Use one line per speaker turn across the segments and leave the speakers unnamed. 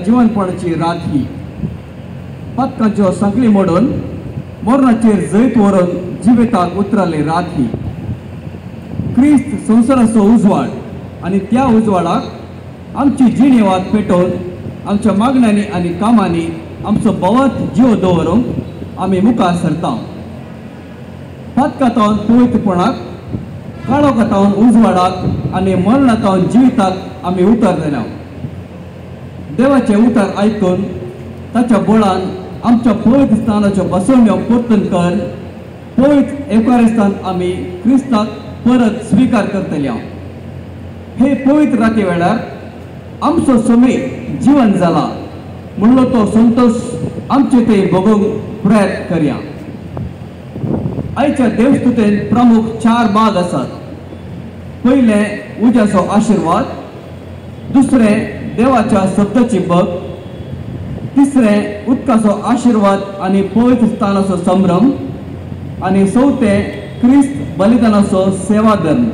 जिवनपणाची रात ही पातकांच्यो सांखळी मोडून मरणाचेर जैत व्हरून जिविताक उतरली रात ही. क्रिस्त संवसाराचो उजवाड आनी त्या उजवाडाक आमची जिणे वात पेटोवन आमच्या मागण्यांनी आनी कामांनी आमचो भोवत जीव दवरूंक आमी मुखार सरता. पातकांतावन पवित्रपणाक, काळोखातावन उजवाडाक आनी मरणातावन जिविताक आमी उतरलेले. देवाचें उतर आयकून ताच्या बळान आमच्या पवित्र स्थानाच्यो बसवण्यो परतून कर पवित्र एकारिस्तान आमी क्रिस्ताक परत स्विकार करतले. हे पवित्र राती वेळार आमचो समी जिवन जाला म्हणलो तो संतोश आमचे ते भोगूंक प्रयत्न करया. आयच्या देवस्तुतेन प्रमुख चार भाग आसात. पयलें उज्याचो आशिर्वाद, दुसरें देवाच्या शब्दाची भक्त, तिसरें उदकाचो आशिर्वाद आनी पवित्र स्थानाचो संभ्रम आनी चवथें क्रिस्त बलिदानाचो सेवा धर्म.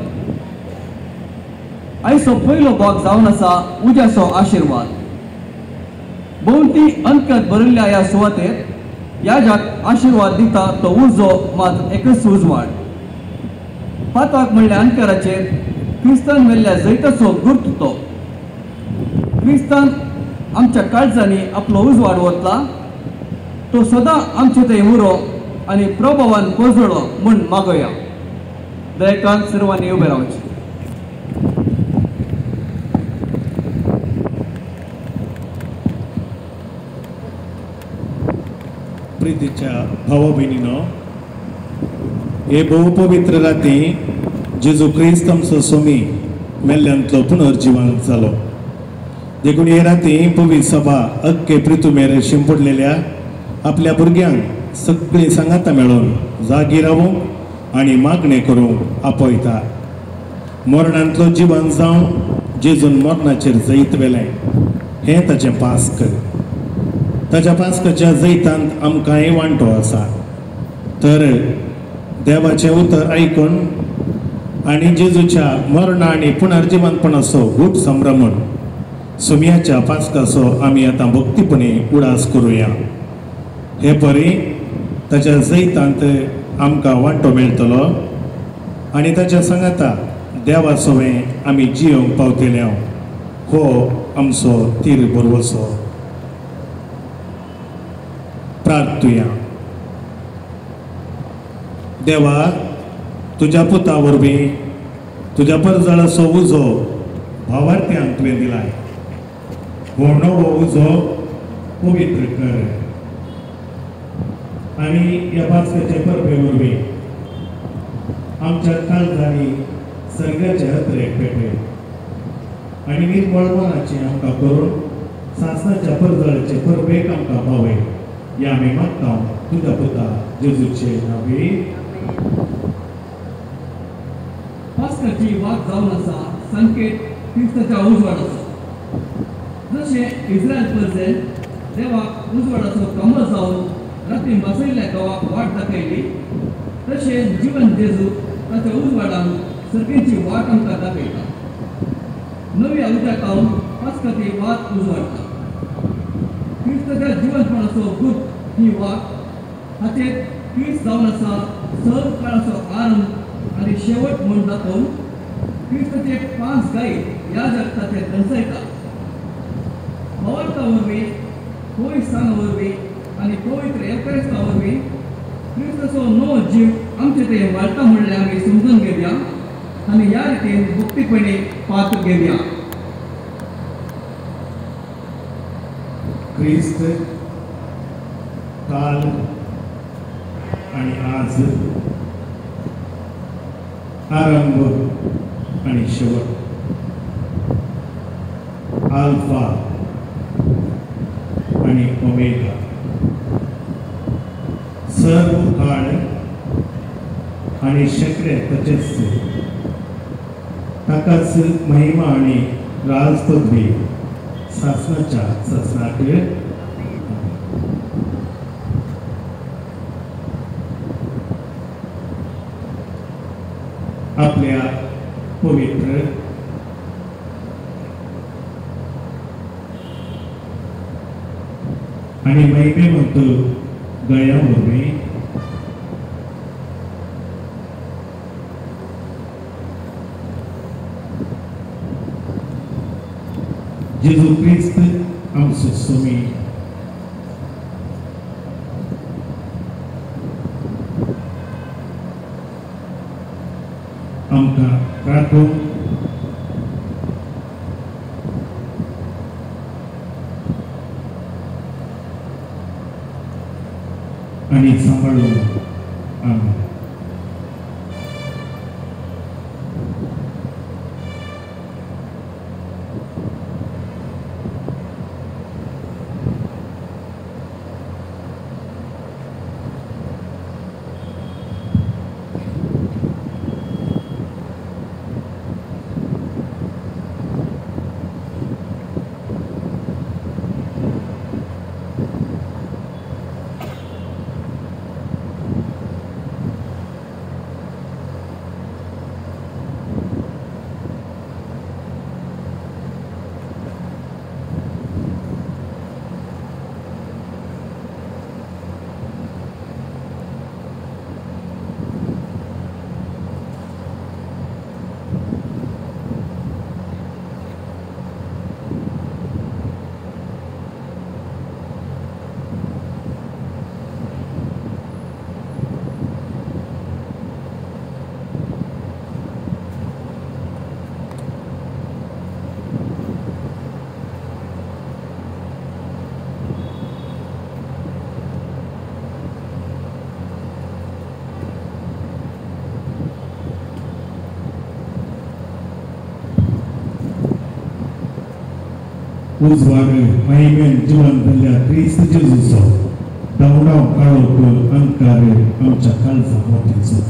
आयचो पयलो भाग जावन आसा उज्याचो आशिर्वाद. भोंवती अंकत भरिल्ल्या ह्या सुवातेर ह्या जाक आशिर्वाद दिता तो उजो मात एकच उजवाड. पाताक म्हणल्या अंकराचेर क्रिस्तान मेल्ल्या जैताचो गुर्त तो. क्रिस्तान आमच्या काळजांनी आपलो उजवाड वतला तो सदां आमचे थंय उरो आनी प्रभावान कोजळो म्हूण मागोया. दयेकान सर्वांनी उबें रावचें.
प्रितीच्या भावा भयणीनो, हे भोवपवित्र राती जेजू क्रिस्त आमचो स्वामी मेल्ल्यांतलो पुनर्जिवन जालो. देखून हे राती पवित्र सभा अक्के प्रितुमेर शिंपडलेल्या आपल्या भुरग्यांक सगळीं सांगाता मेळून जागी रावूंक आनी मागणें करूंक आपयता. मरणांतलो जिवन जावन जेजून मरणाचेर जैत व्हेलें हें ताचें पास्क. ताच्या पास्काच्या जैतांत आमकांय वांटो आसा. तर देवाचें उतर आयकून आनी जेजूच्या मरणा आनी पुनर्जिवनपणाचो गूट संभ्रमण सुमयाच्या पास्काचो आमी आतां भक्तीपणे उडास करुया. हे परी ताच्या जैतांत आमकां वांटो मेळटलो आनी ताच्या सांगाता देवा सवें आमी जियोंक पावतले. हो आमचो तीर भरवसो. प्रार्थुया. देवा, तुज्या पुता वरवीं तुज्या परजळाचो उजो भावार्थ्यांक तुवें दिलाय. हो नवो उजो पवित्र कर आनी ह्या पास्काचे परबे वरवीं आमच्या काळजांनी सर्गाचे हत्रेक पेटय आनी निर्मळ मनाचें आमकां करून सासणाच्या परजळाचे परबेक आमकां पावय. ह्या आमी मागता तुज्या पुता जेजूचे नांवी.
पास्काची वात जावन आसा संकेत क्रिस्ताच्या उजवाडाचो. जशें इस्रायल प्रजेन देवाक उजवाडाचो कमळ जावन राती बसयल्ल्या गांवाक वाट दाखयली तशें जिवन जेजू ताच्या उजवाडान सर्गेची वाट आमकां दाखयता. नव्या उद्याकावन पास्काची वाट उजवाडटा. क्रिस्ताच्या जिवनपणाचो गुप्त ही वाट हाचेर क्रिस्त जावन आसा सर्व काळाचो आरंभ आनी शेवट म्हूण दाखोवन क्रिस्ताचे पांच गायी ह्या जगताचेर दर्शयता. भावार्था वरवीं, पवित्र स्थाना वरवीं आनी पवित्र एवकारिस्ता वरवीं क्रिस्ताचो नवो जीव आमचे ते वाळटा म्हणल्यार आमी समजून घेवया आनी ह्या रितीन भक्तीपणी पात्र घेवया.
क्रिस्त काल आनी आज, आरंभ आनी शेवट, आल्फा आनी ओमेगा, सर्व काळ आनी शेंकडे तशेंच ताकाच महिमा आनी राजपदवी सासणाच्या सासणाक. आपल्या पवित्र आनी महिमेवंत दया वरवीं जेजू क्रिस्त आमचो स्वामी आमकां राखून आनी सांबाळून. आमेन. उजवाड महिमेन जिवन जाल्ल्या क्रिस्त जेजूचो धांवडाव काळोख अंधकार आमच्या काळजा मोतीचो.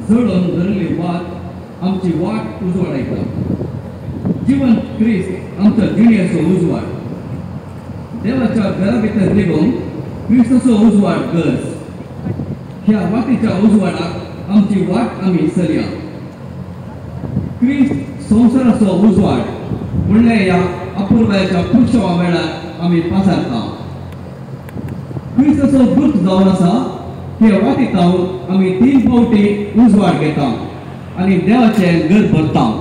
जळोवन धरली वाट आमची वाट उजवाडायता. जिवन क्रिस्त आमच्या जिणेचो उजवाड. देवाच्या घरा भितर रिगोवन क्रिस्ताचो उजवाड गरज. ह्या वाटेच्या उजवाडाक आमची वाट आमी चलया. क्रिस्त संवसाराचो उजवाड म्हणल्यार ह्या अपुरबायेच्या पुरशवा वेळार आमी पासारता. क्रिस्ताचो दूत जावन आसा हे वाटेक आमी 3 फावटी उजवाड घेता आनी देवाचें घर भरता.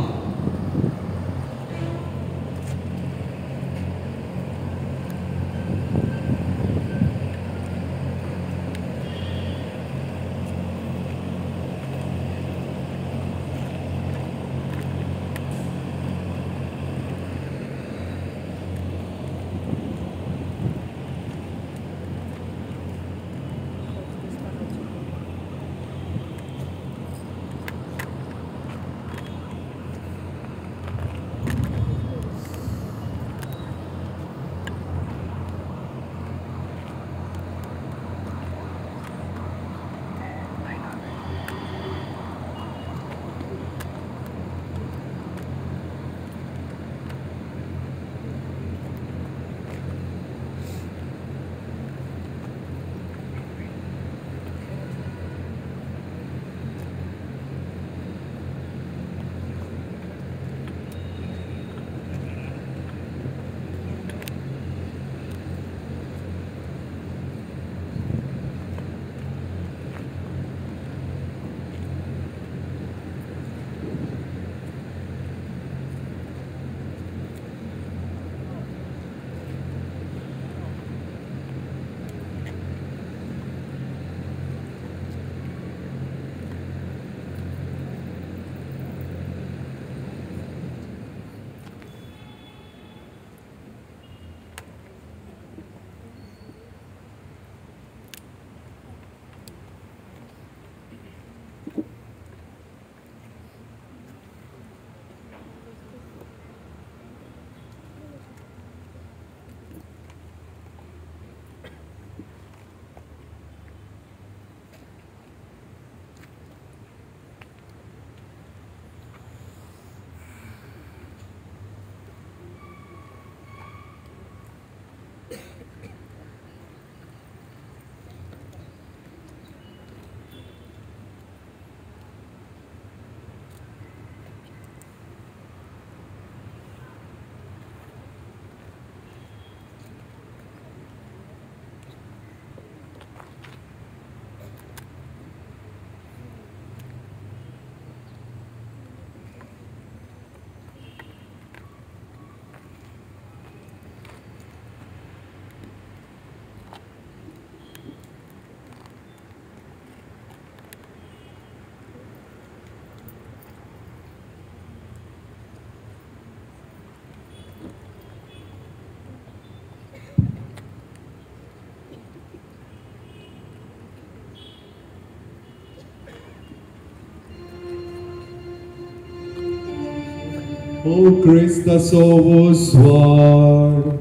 O क्रिस्ताचो उजवाड,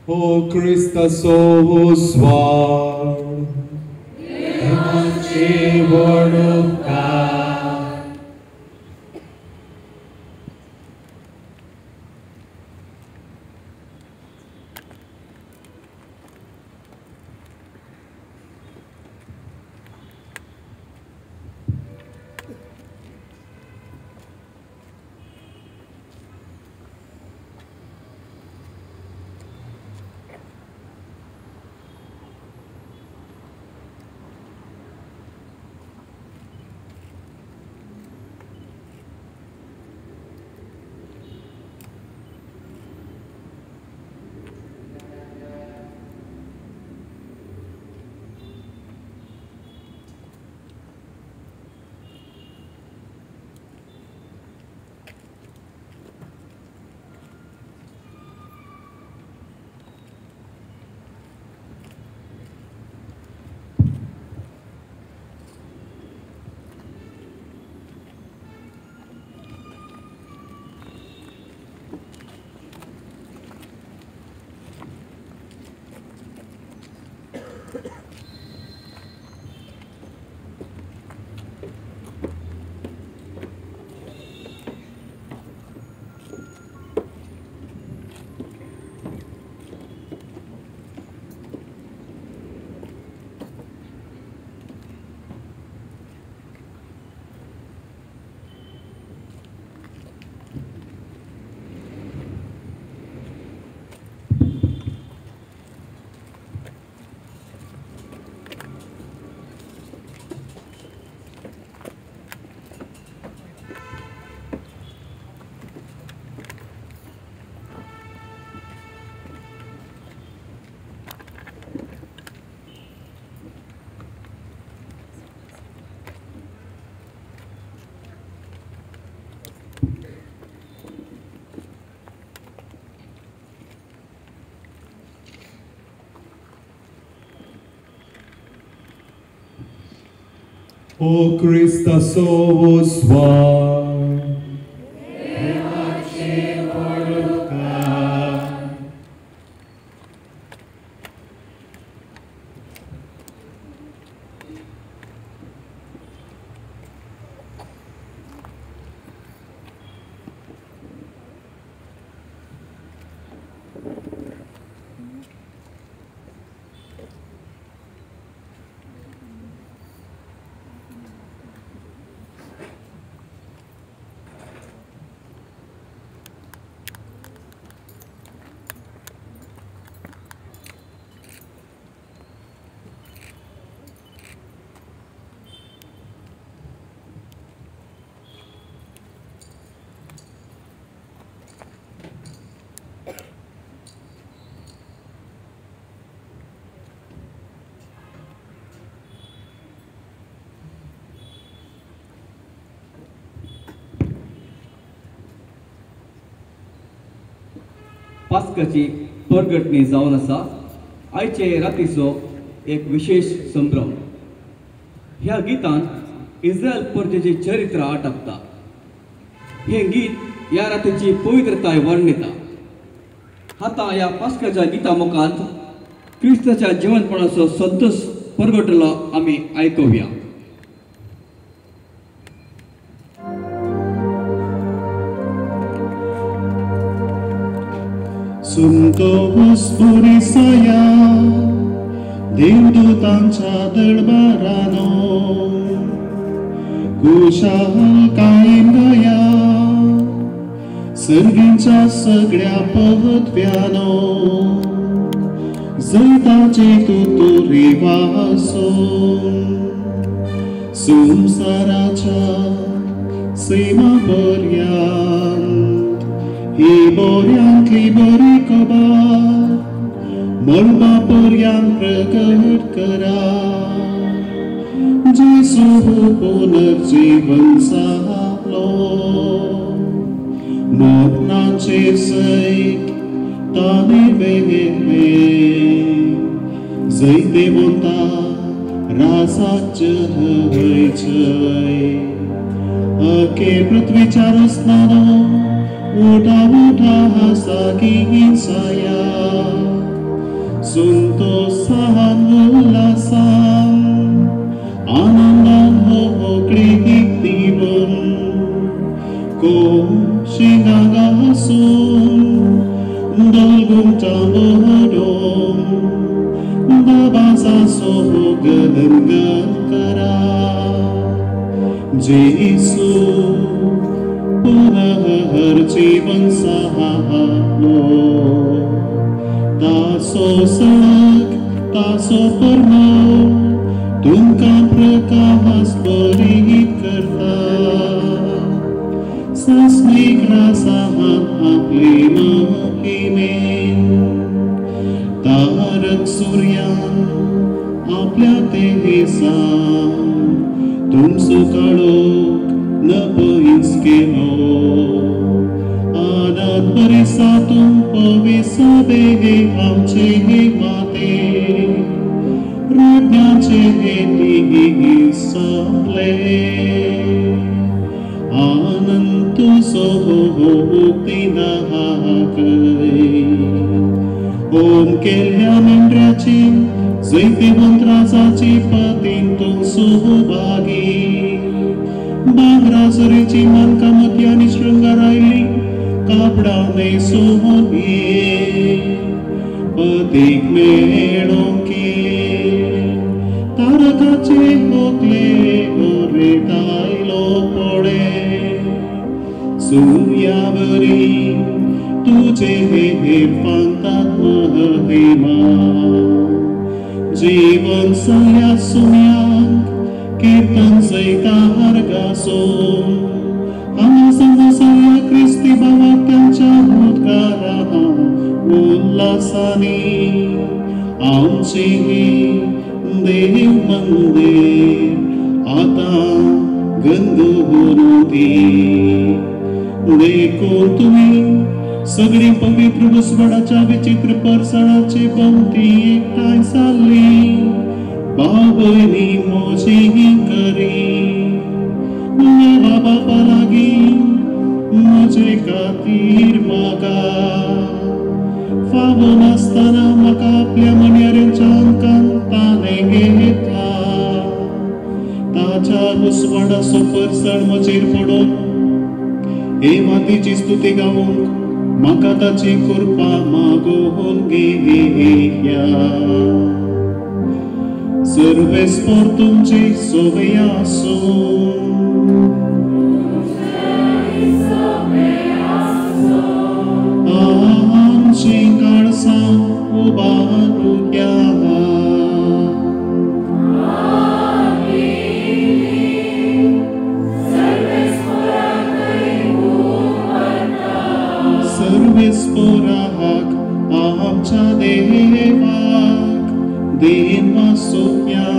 O क्रिस्ताचो उजवाड,
देवाचे व्हड उपकार.
O क्रिस्ताचो उजवाड,
देवाचे व्हड उपकार.
पास्काची परगटणी जावन आसा. आयचे रातीचो एक विशेष संभ्रम. ह्या गितान इस्रायल परजेचे चरित्र आटपता. हें गीत ह्या रातीची पवित्रताय वर्णिता. आतां ह्या पास्काच्या गिता मुखांत क्रिस्ताच्या जिवनपणाचो संतोष परगटलो आमी आयकुया.
संतोष पुरिसाया देवदूतांच्या दरबारानो, कुशाल कायम गाया सर्गींच्या सगळ्या पदव्यानो, जैताचे तुतुरी वासून संसाराच्या सीमा पर्यंत ही बऱ्यांतली बरी खबर मळबा पर्यंत प्रकट करा. जेसू पुनर्जीवन जालो मरणाचेर सयत ताणें व्हेलें जैतेवंता राजाक जय जय. अखे पृथ्वीच्या रसनानो उठा उठा सागी साया संतोषान उल्हासान आनंदान होकडी दिवन कोम शिंगां घासून धोल घुमटां बडोवन दबाजाचो गदगद करा. जेसू पुनर्जीवन जालो ताचो सळक ताचो परमळ तुमकां प्रकाश बरीत करता. सासणीक राजान आपले महिमेन तारक सुर्यान आपल्या तेजान तुमचो काळोख नपयस केलो. आनंद परिसा तुम पविसबे आमचे माते रडण्याचे दीस संपले. आनंद तुजो मुक्ती दाखय. ओम केल्ल्या मेंढऱ्याची जैतिवंत राजाची पतीन तूं सहभागी. भांगरा सरीची मानकां मोतयांनी शृंगारायली कापडां न्हेसून ये पतीक मेळोंक ये. तारकाचे होकले गोरे दायलो पडे सुर्यावरी तुजे फांतात महिमा. जीवन सल्या सुम्यांक कीर्तन जैतार गासून आमी संग क्रिस्ती भावाक त्यांच्या उद्गारा उल्हासानी आमची देव मंदिर आतां गंगून दी. देखून तुमी सगळी पवित्र उजवाडाच्या विचित्र परसळाचे पंक्ती एकठांय जाल्ली भाव भयणी मोजी करी देवा बापा लागीं म्हजे खातीर मागा. फावो नासतना म्हाका आपल्या म्हणयाऱ्यांच्या अंकान ताणें घेतला. ताच्या उजवाडाचो परसळ म्हजेर पडून हे मातीची स्तुती गावंक म्हाका ताची कृपा मागून घेया. सर्वेस्पोर तुमची सोबय आसूं. आमचीं काळसां उबारुया. सर्वेस्पोराक आमच्या देवाक देन वासुया.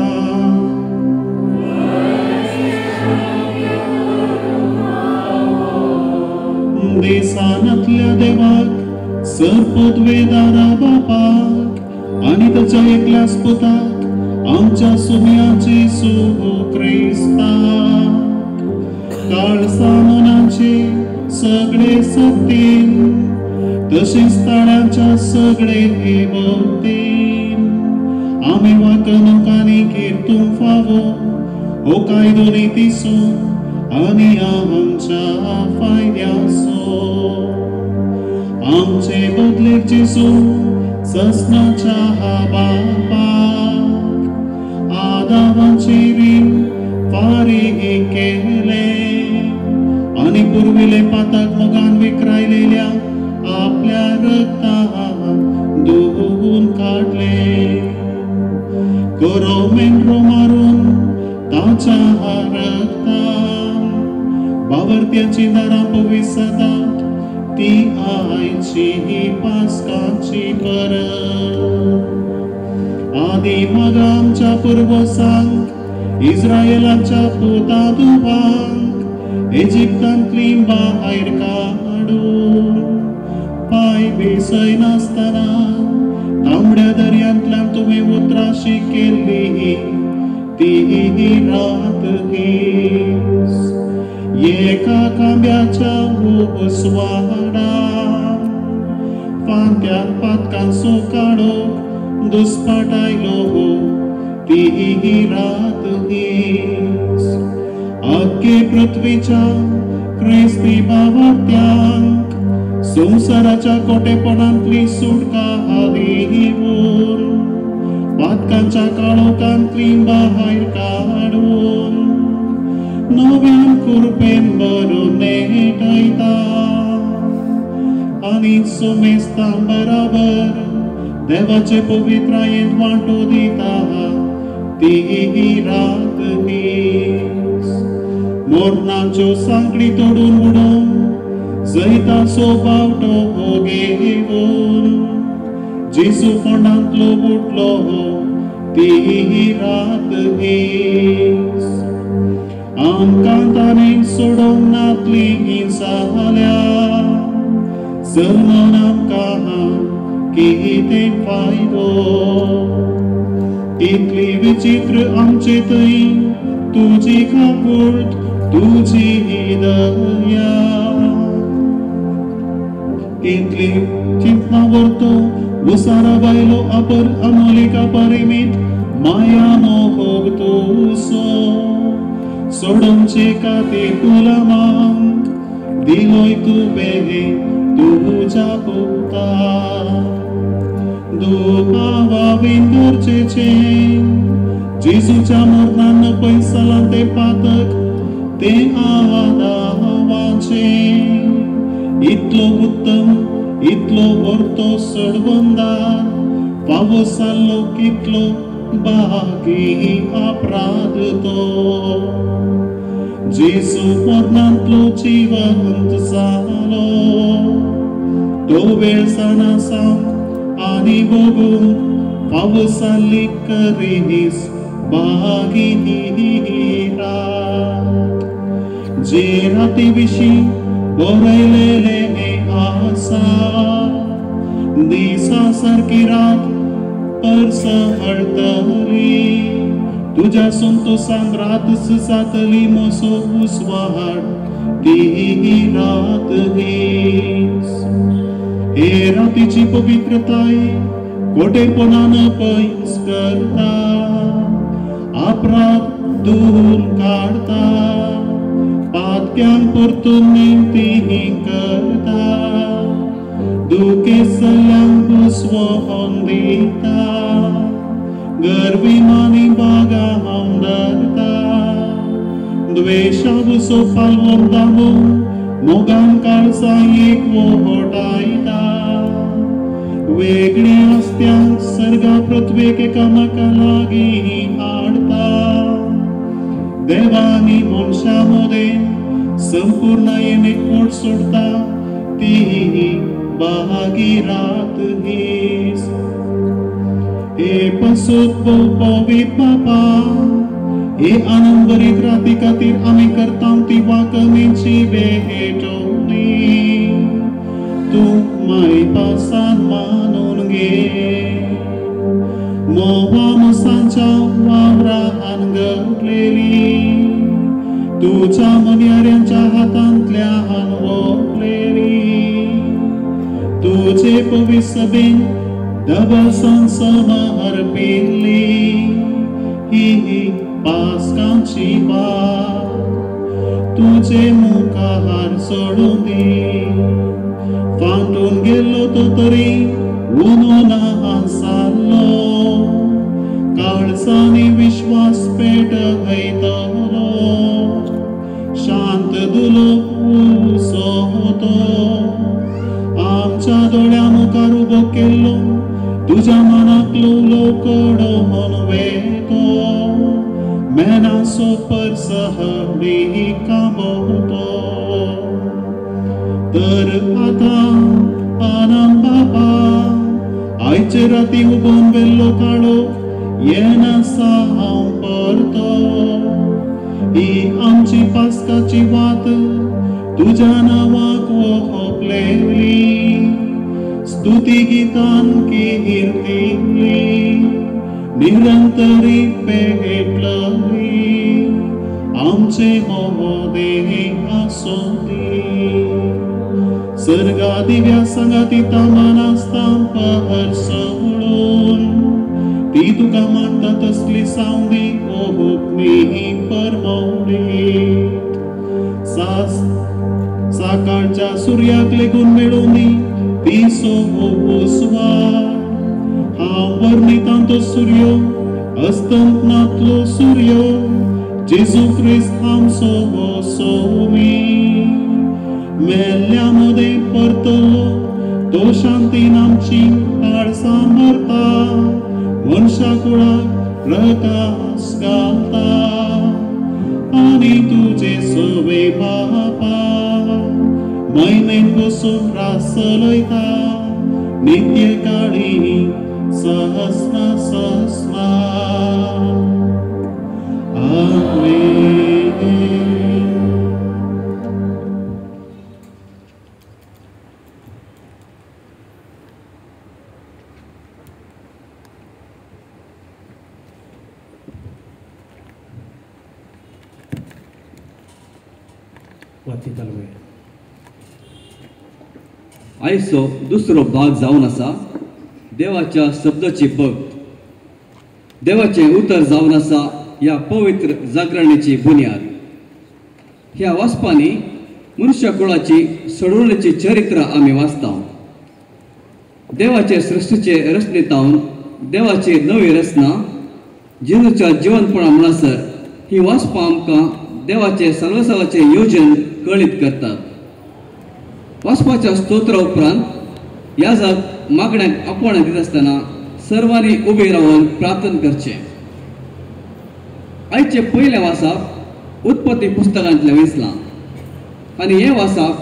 देसानांतल्या देवाक सरपदवेदारा बापाक आनी ताच्या एकल्याच पुताक आमच्या सुम्या जेसू क्रिस्ताक काळसा मनाचे सगळे सत्तेन तशेंच ताळ्यांच्या सगळे भक्तीन आमी वाकणुकांनी कीर्तूंक फावो हो कायदो नितीचो आनी आमच्या फायद्याचो. आमचे बदलेक जेजू ससनाच्या बापाक आदामाची रीण फारीक केलें आनी पुर्विले पाताक मोगान विक्रायलेल्या आपल्या रक्तान धुवून काडले. करो मेंढरो मारून ताच्या रक्तान बावरत्याची दारां पवीस जातात ती आयची ही पास्काची परब. आदी मगा आमच्या पुर्वसांक इस्रायलाच्या पुता दुवांक इजिप्तांतली भायर काडून पांय बेसय नासतना तांबड्या दर्यांतल्यान तुवें उतराशी केल्ली ती रात हीच. एका खांब्याच्या उसवाडा फांत्यान पातकांचो काडो दुस्पाटायलो ती रात हीच. आख्खे पृथ्वीच्या क्रिस्ती भावार्थ्यांक संवसाराच्या कोटेपणांतली सुटका दिवन पातकांच्या काळोखांतली भायर काडून नव्यान कुरपेन भरून नेटयता आनी सुमेस्तां बराबर देवाचे पवित्रायेंत वांटो दिता ती रात हीच. मोरणाच्यो सांकळी तोडून उडोवन जैताचो बावटो घेवन जेजू फोंडांतलो उठलो ती रात हीच. आमकां ताणें सोडोवंक नातली जाल्या जल्मान आमकां कितें फायदो. इतली विचित्र आमचे थंय तुजी काकूट तुजी दया. इतली चिंतना व्हरतो उसारा बायलो अपर अमोलिका परिमीत माया मोग तुसो सोडोवचे खातीर गुलामांक दिलोय तुवें तुज्या पुता. दुबावा बीन गरजेचें जेजूच्या मरणान पयसलां तें पातक तें आदावाचें. इतलो उत्तम इतलो व्हरतो सोडवंदार फावो जाल्लो कितलो बागी अपराध तो. जेजू मरणांतलो जिवंत जालो तो वेळ साना सावन आनी भोगूंक फावो जाल्ली करीस बागी रात. जे राती विशीं बरयलेलें आसा दिसा सारकी रात परसहळटली तुज्या संतोसान रातच जातली म्हजो उजवाड ती रात हीच. हे रातीची पवित्रताय कोटेपणान पयस करता अपराध धुवन काडता पातक्यांक परतून नेमती करता दुखेसल्यांक बुसवोन दिता गर्विमानी बागा हांव धरता द्वेशावसो पालवोन दामून मोगान काळजां एक वोटायता वेगळी आसत्यांक सर्गा पृथ्वेक एकामेका लागीं हाडता. देवानी मनशां मदें संपूर्णायेन एकवट सोडता ती बागी रात हीच. हे पसोत पवित बापा हे आनंद भरीत राती खातीर आमी करता ती वाकमेची भेटवणी तूं मायपासान मानून घे. मोवा मुसांच्या वावरान घडलेली तुज्या मनयाऱ्यांच्या हातांतल्यान वोगलेली तुजे पवित्र सभेन दबसान समर्पिल्ली ही पास्कांची बाग तुजे मुखार सोडून दी. फांटून गेल्लो तो तरी उनो ना जाल्लो काळजांनी विश्वास पेटयतलो शांत दुलो उसो तो आमच्या दोळ्या मुखार उबो केल्लो तुज्या मनाक ल्हव कडोवन वेतो मेनासो परसहळी कांबोतो. आयचे राती उबोवन वेल्लो काळो येनासा हांव परतो. ही आमची पास्काची वात तुज्या नांवाक ओंपलेली, स्तुती गितान किर्तिली, निरंतरी पेटली, आमचे मोदेह आसूं दी. सर्गा दिव्या सांगाती मानासतां पहरसळून, ती तुका मानता तसली सावंदी ओहपनी परमवडी. साकाळच्या सुर्याक लेगून मेळूनी ती सोबसवार, हांव वर्णितां तो सुर्यो अस्तंतनांतलो सुर्यो, जेजू क्रिस्त आमचो सोमी. मेल्ल्या मदें परतलो तो शांतीन आमची काळसां मरता, मनशा कुळाक प्रकाश घालता, आनी तुजे सवे बापा मैमेन बसून रास चलयता, नित्य काळी सहस्रा सहस्रा. आमेन.
आयचो दुसरो भाग जावन आसा देवाच्या शब्दाची भक्त. देवाचें उतर जावन आसा ह्या पवित्र जागरणेची बुन्याद. ह्या वाचपांनी मनुष्य कुळाची सोडवणेची चरित्र आमी वाचता. देवाचे सृश्टीचे रचनेतावन देवाची नवी रचना जेजूच्या जिवनपणा म्हणसर ही वाचपां आमकां देवाचे साल्वसावाचें योजन कळीत करतात. वाचपाच्या स्तोत्रा उपरांत ह्या जाग मागण्याक आपोवणें दिता आसतना सर्वांनी उबे रावन प्रार्थना करचें. आयचें पयलें वाचप उत्पत्ती पुस्तकांतलें वेंचलां आनी हें वाचप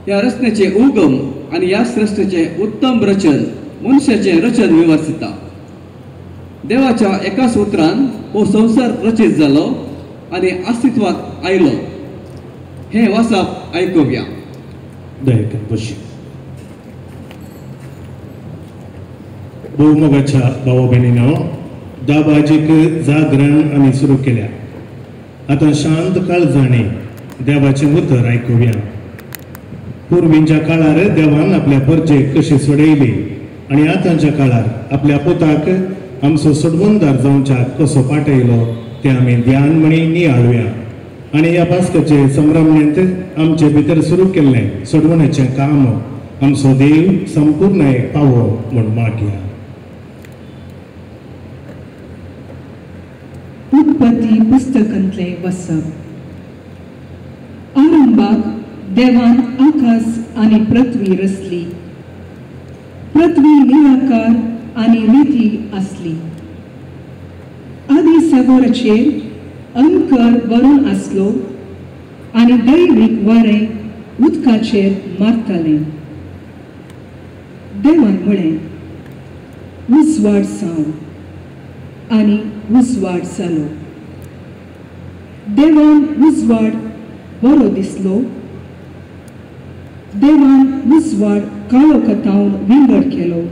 ह्या रचनेचें उगम आनी ह्या सृश्टीचें उत्तम रचन मनशाचें रचन विवर्सिता. देवाच्या एकाच उतरान हो संवसार रचीत जालो आनी अस्तित्वाक आयलो. हें वाचप आयकुया.
भोवमोगाच्या भावा भयणीनो, दाबाजीक जागरण आमी सुरू केल्या. आतां शांत काळजांनी देवाचें उतर आयकुया. पूर्वींच्या काळार देवान आपल्या परजेक कशी सोडयली आनी आतांच्या काळार आपल्या पुताक आमचो सोडवणदार जावच्याक कसो पाठयलो तें आमी ध्यान म्हणी नियाळुया. आनी ह्या पास्काचे संभ्रमणेंत आमचे भितर सुरू केल्लें सोडवण्याचें काम आमचो देव संपूर्ण एक पावो म्हूण मागया.
उत्पत्ती पुस्तकांतलें वसप. आरंभाक देवान आकाश आनी पृथ्वी रचली. पृथ्वी निराकार आनी रिती आसली. आदी सागराचेर अंकर भरून आसलो आनी दैवीक वारें उदकाचेर मारतालें. देवान म्हळें, उजवाड जावं, आनी उजवाड जालो. देवान उजवाड बरो दिसलो. देवान उजवाड काळोखांत विंगड केलो.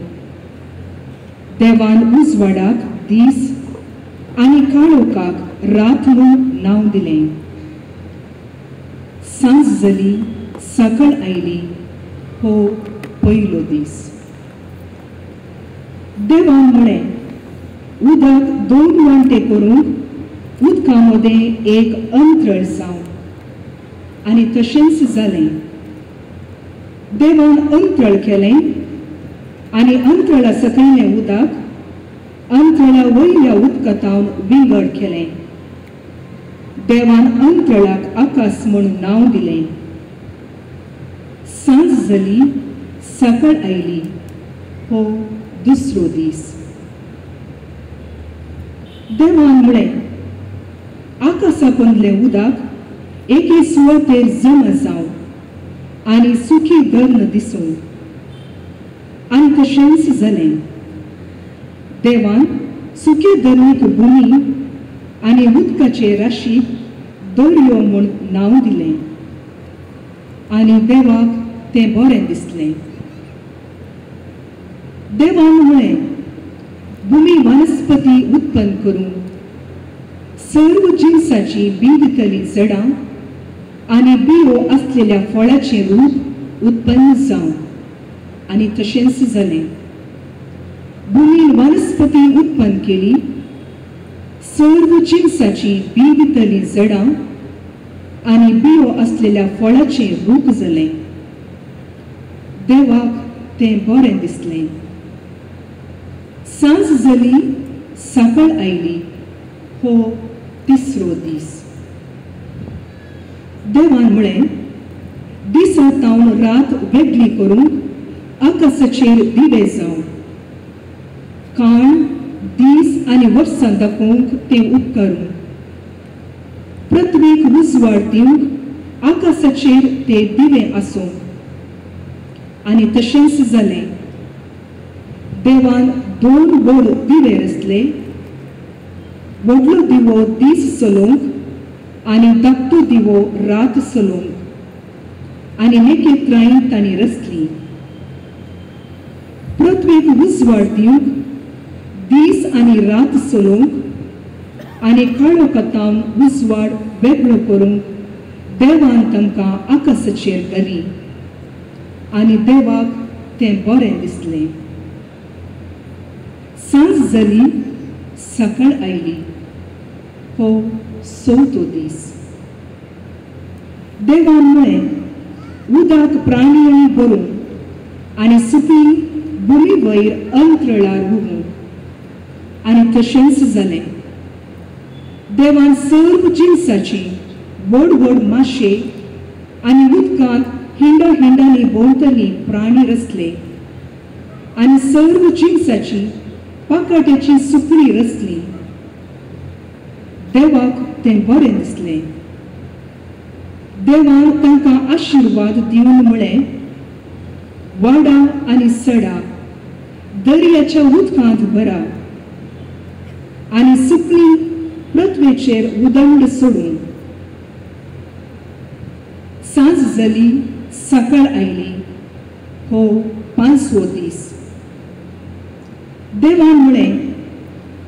देवान उजवाडाक दीस आनी काळोखाक रात म्हूण नांव दिलें. सांज जाली, सकाळ आयली, हो पयलो दीस. देवान म्हळें, उदक दोन वांटे करून उदका मदें एक अंतरळ जावं, आनी तशेंच जालें. देवान अंतरळ केलें आनी अंतरळा सकयलें उदक अंतरळा वयल्या उदकांत विंगड केलें. देवान अंतरळाक आकाश म्हूण नांव दिलें. सांज जाली, सकाळ आयली, हो दुसरो दीस. देवान म्हळें, आकाशा पोंदलें उदक एके सुवातेर जमा जावं आनी सुकी गर्म दिसूं, आनी तशेंच जालें. देवान सुके धरणीक भूमी आनी उदकाचे राशीक दर्यो म्हूण नांव दिलें आनी देवाक तें बरें दिसलें. देवान म्हळें, भूमी वनस्पती उत्पन्न करूं, सर्व जिनसाची बी दितली झडां आनी बियो आसलेल्या फळाचें रूप उत्पन्न जावं. आनी तशेंच जालें. भूमीन वनस्पती उत्पन्न केली, सर्व जिनसाची बी दितली झडां आनी बियो आसलेल्या फळाचें रूप जालें. देवाक तें बरें दिसलें. सांज जाली, सकाळ आयली. हो तिसरो दीस. देवान म्हळें, दिसा तावन रात वेगळी करूंक आकाशाचेर दिवे जावं, काळ दीस आनी वर्सां दाखोवंक तें उपकारूं, पृथ्वीक उजवाड दिवंक आकाशाचेर ते दिवे आसूं. आनी तशेंच जालें. देवान दोन व्हड दिवे रचले, व्हडलो दिवो दीस चलोवंक आनी धाकटो दिवो रात चलोवंक, आनी नखेत्रांय तांणी रचलीं. पृथ्वीक उजवाड दिवंक दीस आनी रात चलोवंक आनी काळोखांत उजवाड वेगळो करूंक देवान तांकां आकाशाचेर घाली आनी देवाक तें बरें दिसलें. सांज जाली, सकाळ आयली. हो चवथो दीस. देवान म्हळें, उदक प्राण्यांनी भरूं आनी सुकणीं भुमी वयर अंतराळार उगूं. आनी तशेंच जालें. देवान सर्व जिनसाची व्हड व्हड माशे आनी उदकांत हिंडा हिंडांनी भोंवतली प्राणी रचले आनी सर्व जिनसाची पाकाट्याची सुकणीं रचली. देवाक तें बरें दिसलें. देवान तांकां आशिर्वाद दिवन म्हळें, वाडा आनी सडा, दर्याच्या उदकांत भरा आनी सुकणीं पृथ्वेचेर उदंड सोडून. सांज जाली, सकाळ आयली. हो पांचवो दीस. देवान म्हळें,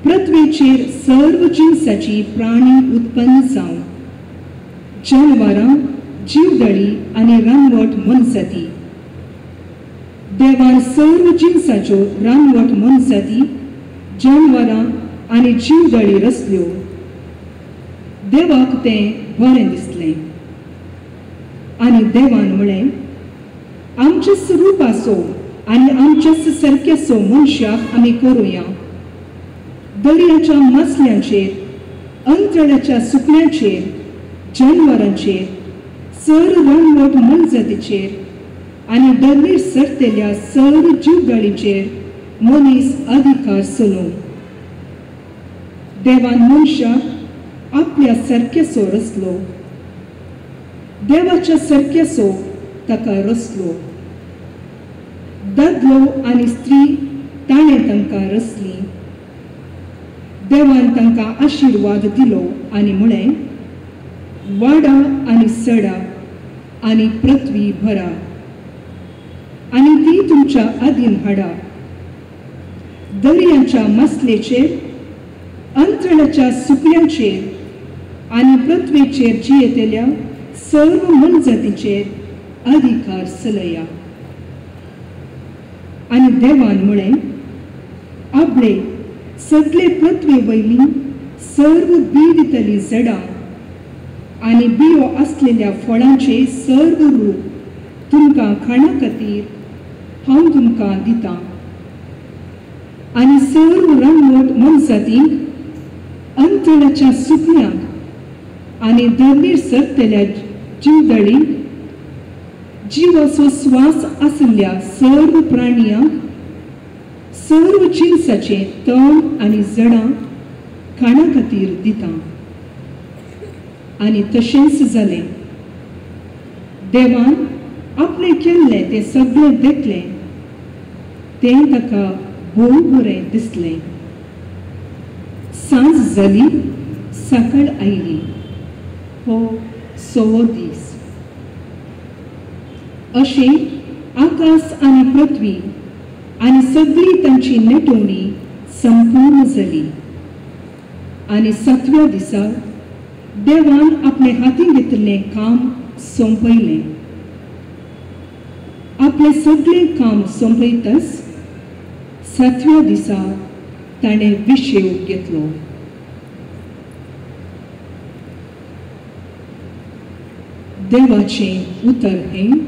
पृथ्वेचेर सर्व जिनसाची प्राणी उत्पन्न जावं, जनावरां, जीवदळी आनी रानवट मनजाती. देवान सर्व जिनसाच्यो रानवट मनजाती, जनावरां आनी जीवदळी रचल्यो. देवाक तें बरें दिसलें. आनी देवान म्हळें, आमचेच रुपाचो आनी आमच्याच सारक्याचो मनशाक आमी करुया. दर्याच्या मासल्यांचेर, अंतराळाच्या सुकण्यांचेर, जनावरांचेर, सर रानवट मनजातीचेर आनी दर्नीर सरतेल्या सर जीवदळीचेर मनीस अधिकार चलोवं. देवान मनशाक आपल्या सारक्याचो रचलो, देवाच्या सारक्याचो ताका रचलो. दादलो आनी स्त्री ताणें तांकां रचली. देवान तांकां आशिर्वाद दिलो आनी म्हळें, वाडा आनी सडा आनी पृथ्वी भरा आनी ती तुमच्या आदीन हाडा. दर्याच्या मासलेचेर, अंतराळाच्या सुकण्यांचेर आनी पृथ्वेचेर जियेतल्या सर्व मनजातीचेर अधिकार चलया. आनी देवान म्हळें, आपले सगळे पृथ्वे वयली सर्व बी दितली झडां आनी बियो आसलेल्या फळांचे सर्व रूप तुमकां खाणा खातीर हांव तुमकां दितां. आनी सर्व रानवट मनजातींक, अंतराळाच्या सुकण्यांक आनी धरणीर सरतल्या जीवदळींक, जिवाचो स्वास आशिल्ल्या सर्व प्राण्यांक, सर्व जिनसाचें तण आनी झडां खाणा खातीर दितां. आनी तशेंच जालें. देवान आपणें केल्लें तें सगळें देखलें, तें ताका भोव बरें दिसलें. सांज जाली, सकाळ आयली. हो सवो दीस. अशें आकाश आनी पृथ्वी आनी सगळी तांची नेटवणी संपूर्ण जाली. आनी सातव्या दिसा देवान आपले हातीन घेतिल्लें काम सोंपयलें. आपलें सगळें काम सोंपयतच सातव्या दिसा ताणें विशेव घेतलो. देवाचें उतर हें.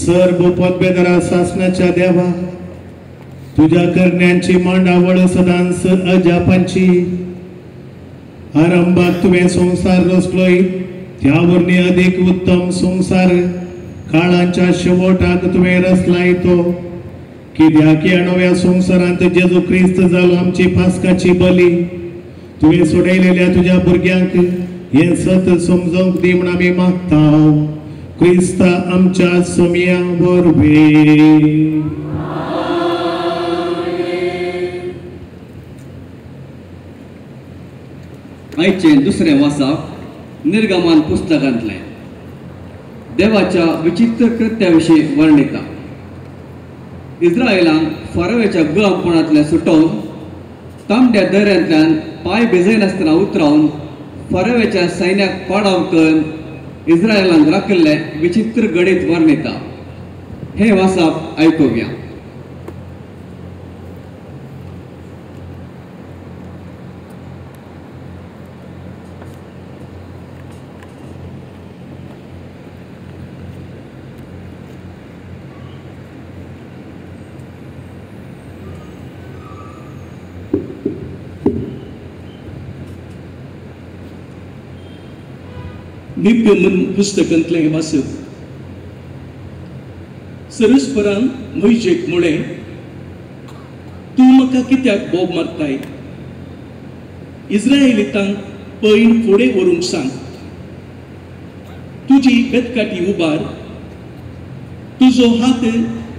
सर्व सासनाच्या देवा, तुझ्या करण्यांची मांडावळ सदांच अजापांची. आरंभात तुवें संवसार रचलोय, त्या वरवीं अधिक उत्तम संवसार काळाच्या शेवटाक तुवें रचलाय तो. कित्याक ह्या नव्या संवसारांत जेजू क्रिस्त जालो आमची पास्काची बली. तुवें सोडयलेल्या तुज्या भुरग्यांक हें सत समजूंक दी म्हूण आमी मागता. क्रिस्ता आमच्या सोम्या वरवीं.
आयचें दुसरें वाचप निर्गमन पुस्तकांतलें देवाच्या विचित्र कृत्या विशीं वर्णिता. इस्रायलांक फारोव्याच्या गुलामपणांतल्यान सुटोवन तांबड्या दर्यांतल्यान पांय भिजयनासतना उतरावन फारोव्याच्या सैन्याक पाडाव करून इस्रायलान राखिल्लें विचित्र गणित वर्णिता. हे वाचप आयकुया.
नित्य मन पुस्तकांतलें वाचप. सरस्परान मोहिजेक म्हळें, तूं म्हाका कित्याक बोब मारताय? इस्रायलितांक पैन फुडें व्हरूंक सांग. तुजी बेतकाठी उबार, तुजो हात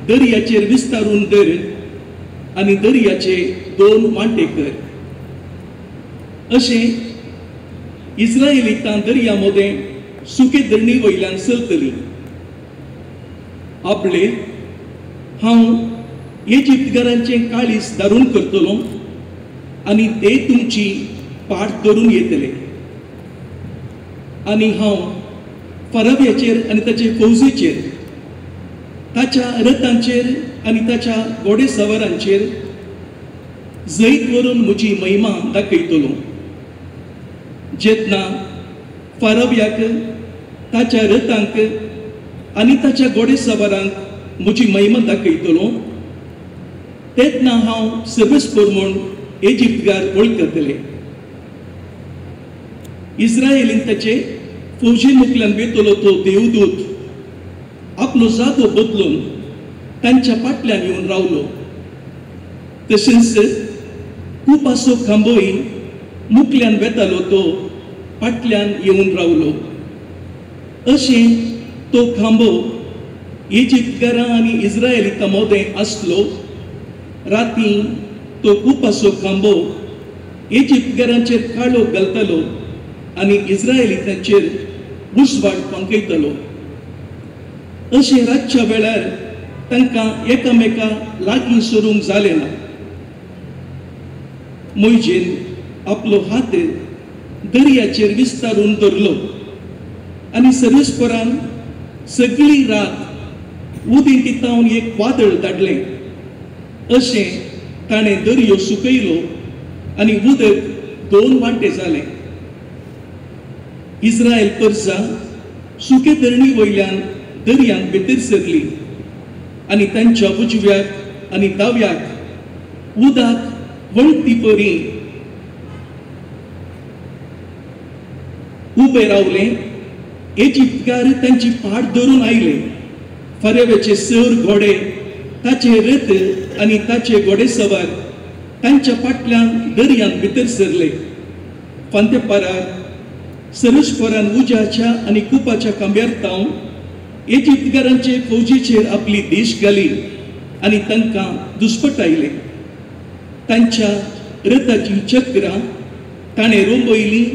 दर्याचेर विस्तारून धर आनी दर्याचे दोन वांटे कर. अशें इस्रायलितां दर्या मदें सुके धरणी वयल्यान चलतली. आपले हांव इजिप्तकारांचें काळीज दारून करतलो आनी ते तुमची पाट धरून येतले. आनी हांव फाराब्याचेर आनी ताचे फौजेचेर, ताच्या रथांचेर आनी ताच्या घोडेसवारांचेर जैत व्हरून म्हजी महिमा दाखयतलो. जेन्ना फाराब्याक, ताच्या रथांक आनी ताच्या घोडेसवारांक म्हजी महिमा दाखयतलो, तेन्ना हांव सर्वेस्पर म्हूण इजिप्तकार वळखतले. इस्रायलीन ताचे फौजी मुखल्यान वेतलो तो देवदूत आपलो जागो बदलून तांच्या फाटल्यान येवन रावलो. तशेंच कुपासो खांबोय मुखल्यान वेतालो तो फाटल्यान येवन रावलो. अशें तो खांबो इजिप्तकारां आनी इस्रायलितां मदें आसलो. राती तो कुपासो खांबो इजिप्तकारांचेर काळो घालतालो आनी इस्रायलितांचेर उजवाड फांकयतालो. अशें रातच्या वेळार तांकां एकामेका लागीं सरूंक जालें ना. मोहिजेन आपलो हात दर्याचेर विस्तारून धरलो आनी सर्वेस्परान सगळी रात उदेंतीतावन एक वादळ धाडलें. अशें ताणें दर्यो सुकयलो आनी उदक दोन वांटे जालें. इस्रायल परजा सुके धरणी वयल्यान दर्यांत भितर सरली आनी तांच्या उजव्याक आनी दाव्याक उदक वणटी परी उबे रावले. इजिप्तकार तांची फाट धरून आयले. फारेव्याचे सर घोडे, ताचे रथ आनी ताचे घोडेसवार तांच्या फाटल्यान दर्यांत भितर सरले. फांतेपारार सरस्परान उज्याच्या आनी कुपाच्या खांब्यार तावन इजिप्तकारांचे फौजीचेर आपली देश घाली आनी तांकां दुस्पटायले. तांच्या रथाचीं चक्रां ताणें रोंबयलीं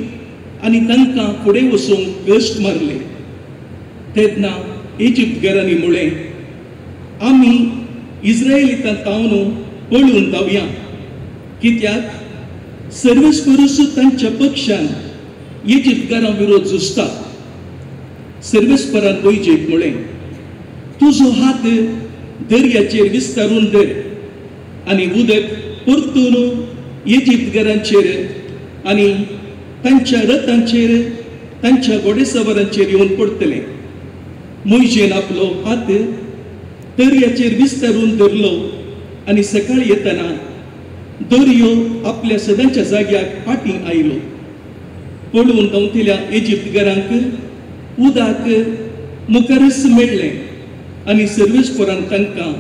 आनी तांकां फुडें वचूंक कश्ट मारले. तेन्ना इजिप्तकारांनी म्हळें, आमी इस्रायलितां तावन पळून धांवया, कित्याक सर्वेस्परूच तांच्या पक्षान इजिप्तकारां विरोध झुजता. सर्वेस्परान मोहिजेक म्हळें, तुजो हात दर्याचेर विस्तारून धर आनी उदक परतून इजिप्तकारांचेर आनी तांच्या रथांचेर, तांच्या घोडेसवारांचेर येवन पडटलें. मोहिजेन आपलो हात दर्याचेर विस्तारून धरलो आनी सकाळी येतना दर्यो आपल्या सदांच्या जाग्याक फाटीं आयलो. पळून धांवतल्या इजिप्तकारांक उदक मुखारच मेळ्ळें आनी सर्वेस्परान तांकां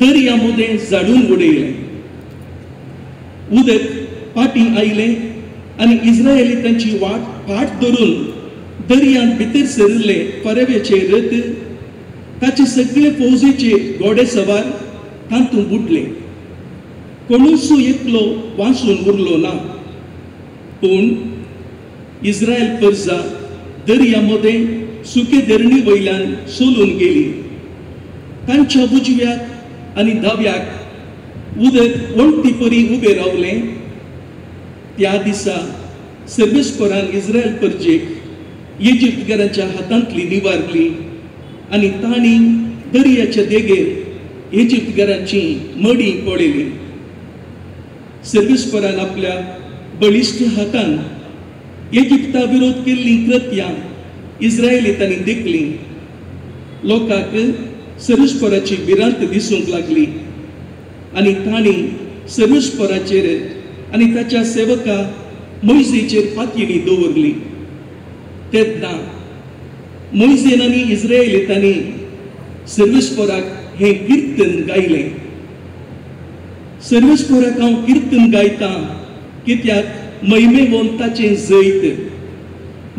दर्या मदें झाडून उडयलें. उदक फाटीं आयलें आनी इस्रायली तांची वाट फाट धरून दर्यांत भितर सरिल्ले फारेव्याचे रथ, ताचे सगळे फौजेचे घोडेसवार तातूंत बुडले. कोणूच एकलो वांचून उरलो ना. पूण इस्रायल परजा दर्या मदें सुके धरणी वयल्यान चलून गेली. तांच्या उजव्याक आनी दाव्याक उदक वणटी परी उबें रावलें. त्या दिसा सर्वेस्परान इस्रायल परजेक इजिप्तकारांच्या हातांतली निवारली आनी तांणी दर्याच्या देगेर इजिप्तकारांची मडीं पळयली. सर्वेस्परान आपल्या बळिश्ट हातान इजिप्ता विरोध केल्लीं कृत्यां इस्रायलितांनी देखली. लोकांक सर्वेस्पराची भिरांत दिसूंक लागली आनी तांणी सर्वेस्पराचेर आनी ताच्या सेवका मोयजेचेर पातयेणी दवरली. तेन्ना मोयजेन आनी इस्रायलितांनी सर्वेस्पराक हें किर्तन गायलें. सर्वेस्पराक हांव किर्तन गायतां कित्याक महिमेवन ताचें जैत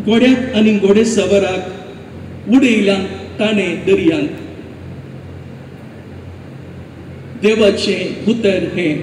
घोड्याक आनी घोडे सवाराक उडयलां ताणें दर्यांत. देवाचें उतर हें.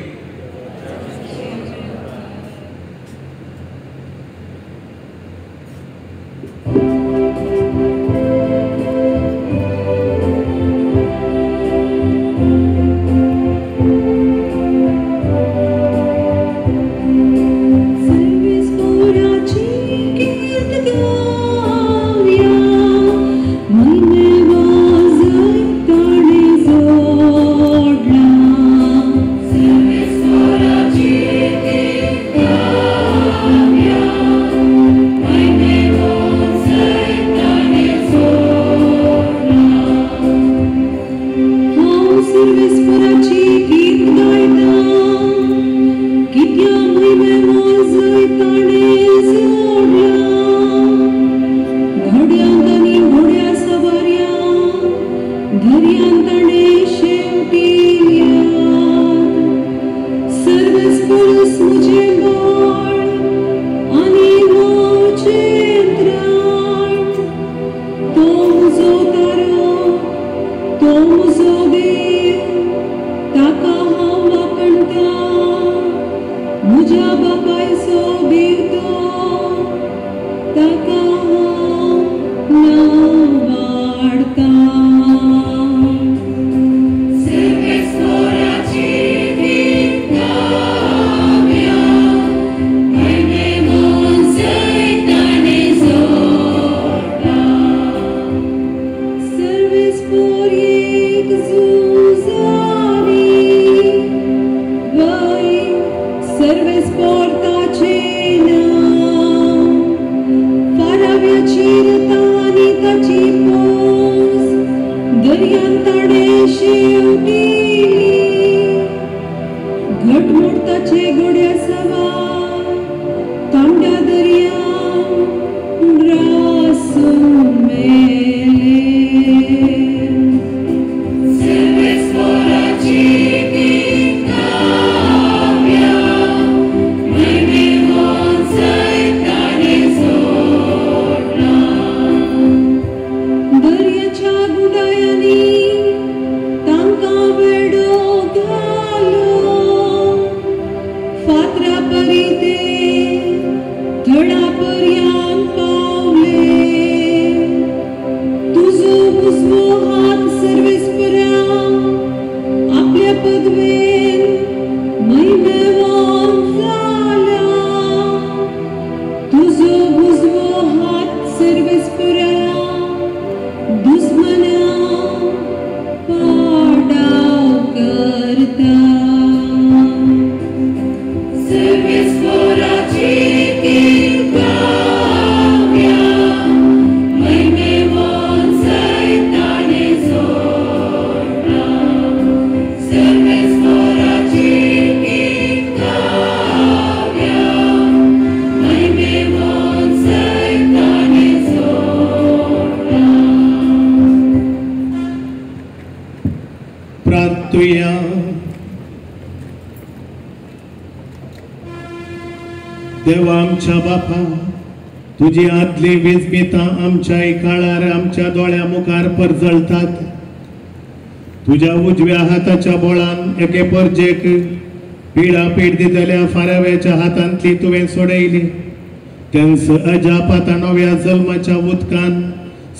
देवा आमच्या बापा, तुजी आदली विजमितां आमच्या काळार आमच्या दोळ्या मुखार परजळतात. तुज्या उजव्या हाताच्या बोळान एके परजेक पिडा पीड दितल्या फाराव्याच्या हातांतली तुवें सोडयली. तेंच अजापाता नव्या जल्माच्या उदकान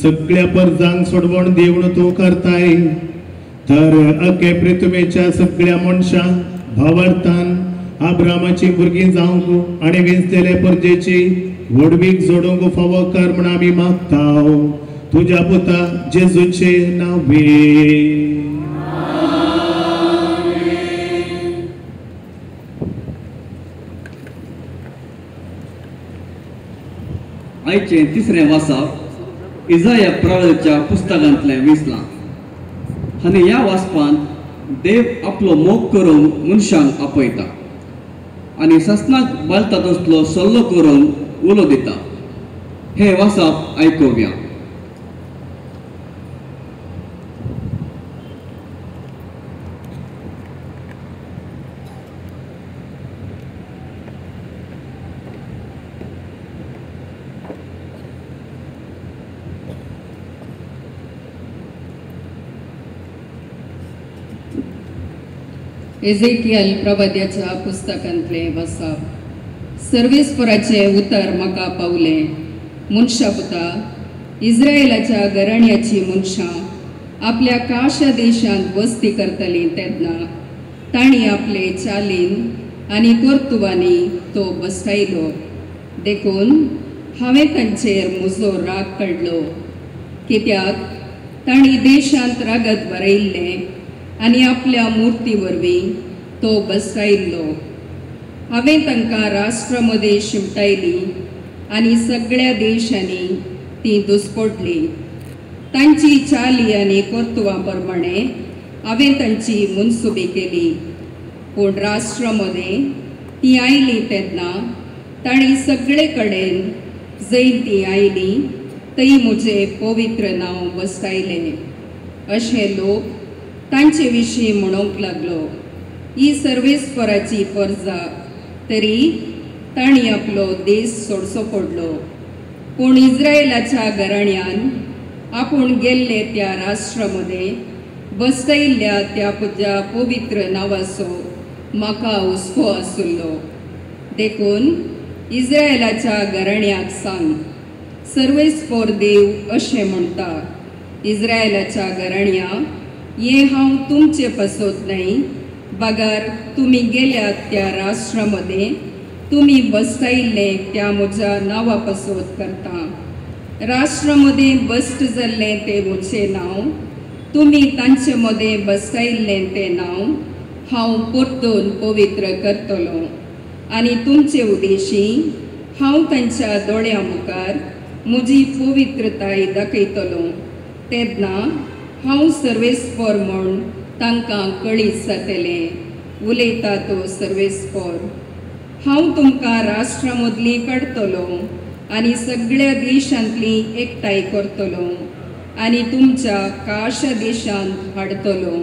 सगळ्या परजांक सोडवण दिवन तूं करताय. तर अके पृथ्वेच्या सगळ्या मनशांक भावार्थान आब्रामाची भुरगीं जावंक आनी वेंचलेले परजेची व्हडवीक जोडूंक फावो कर म्हण आमी मागता तुज्या पुता जेजूचे नांवे.
आयचें तिसरें वाचप इजाया प्रवादाच्या पुस्तकांतलें विसलां आनी ह्या वाचपांत देव आपलो मोग करून मनशांक आपयता आनी ससनाक बालता तसलो सल्लो करून उलो दिता. हें वाचप आयकुया.
एझेकियल प्रवाद्याच्या पुस्तकांतले वाचप. सर्वेस्पराचें उतर म्हाका पावलें, मनशा पुता, इस्रायलाच्या घराण्याची मनशां आपल्या काशा देशांत वस्ती करतलीं तेन्ना तांणी आपले चालीन आनी कर्तुबांनी तो बसयलो, देखून हांवें तांचेर म्हजो राग काडलो, कित्याक तांणी देशांत रागत बरयिल्लें आनी आपल्या मुर्ती वरवीं तो बसयल्लो. हांवें तांकां राष्ट्रा मदें शिमटायली आनी सगळ्या देशांनी ती दुस्पडली. तांची चाली आनी कर्तुबां प्रमाणें हांवें तांची मनसुबी केली, पूण राष्ट्रा मदें ती आयली तेन्ना तांणी सगळे कडेन जंय ती आयली थंय म्हजें पवित्र नांव बसयलें. अशे लोक तांचे विशीं म्हणूंक लागलो, ही सर्वेस्पराची परजा, तरी तांणी आपलो देश सोडचो पडलो. पूण इस्रायलाच्या घराण्यान आपूण गेल्ले त्या राष्ट्रा मदें बसयिल्ल्या त्या म्हज्या पवित्र नांवाचो म्हाका हुस्को आशिल्लो. देखून इस्रायलाच्या घराण्याक सांग, सर्वेस्पर देव अशें म्हणटा, इस्रायलाच्या घराण्या, हें हांव तुमचे पासत न्हय, बगर तुमी गेल्यात त्या राष्ट्रा मदें तुमी बसयिल्लें त्या म्हज्या नांवा पासत करता. राष्ट्रा मदें बस्ट जाल्लें तें म्हजें नांव, तुमी तांचे मदें बसयिल्लें तें नांव हांव परतून पवित्र करतलो आनी तुमचे उद्देशी हांव तांच्या दोळ्यां मुखार म्हजी पवित्रताय दाखयतलो. तेन्ना हांव सर्वेस्पर म्हूण तांकां कळीत जातलें, उलयता तो सर्वेस्पर. हांव तुमकां राष्ट्रा मदलीं काडटलो आनी सगळ्या देशांतलीं एकठांय करतलो आनी तुमच्या काशा देशांत हाडटलो.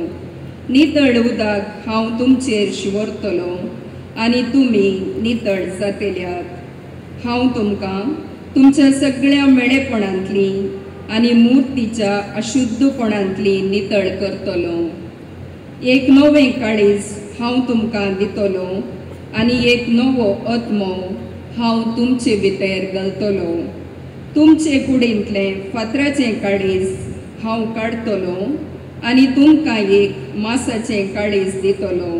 नितळ उदक हांव तुमचेर शिंवरतलो आनी तुमी नितळ जातल्यात. हांव तुमकां तुमच्या सगळ्या मेळेपणांतलीं आनी मुर्तीच्या अशुद्धपणांतली नितळ करतलो. एक नवें काळीज हांव तुमकां दितलो आनी एक नवो आत्मो हांव तुमचे भितर घालतलो. तुमचे कुडींतलें फातराचें काळीज हांव काडटलो आनी तुमकां एक मासाचें काळीज दितलो.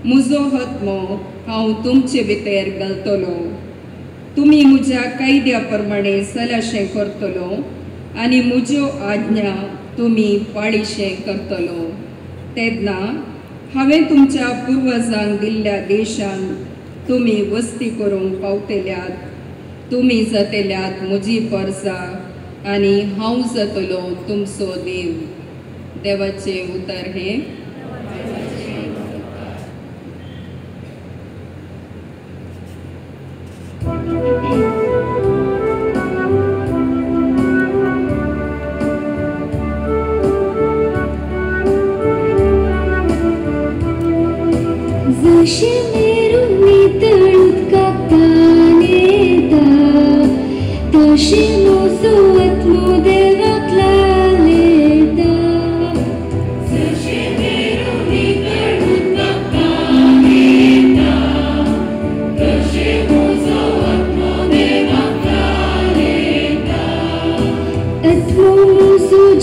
म्हजो आत्मो हांव तुमचे भितर घालतलो. तुमी म्हज्या कायद्या प्रमाणें सलाशें करतलो आनी म्हज्यो आज्ञा तुमी पाळीशें करतलो. तेन्ना हांवें तुमच्या पुर्वजांक दिल्ल्या देशांत तुमी वस्ती करूंक पावतल्यात. तुमी जातल्यात म्हजी परजा आनी हांव जातलो तुमचो देव. देवाचें उतर हें.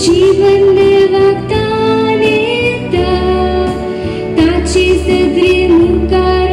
जीवन देवाक तानेता, ताची सदरी मुखार.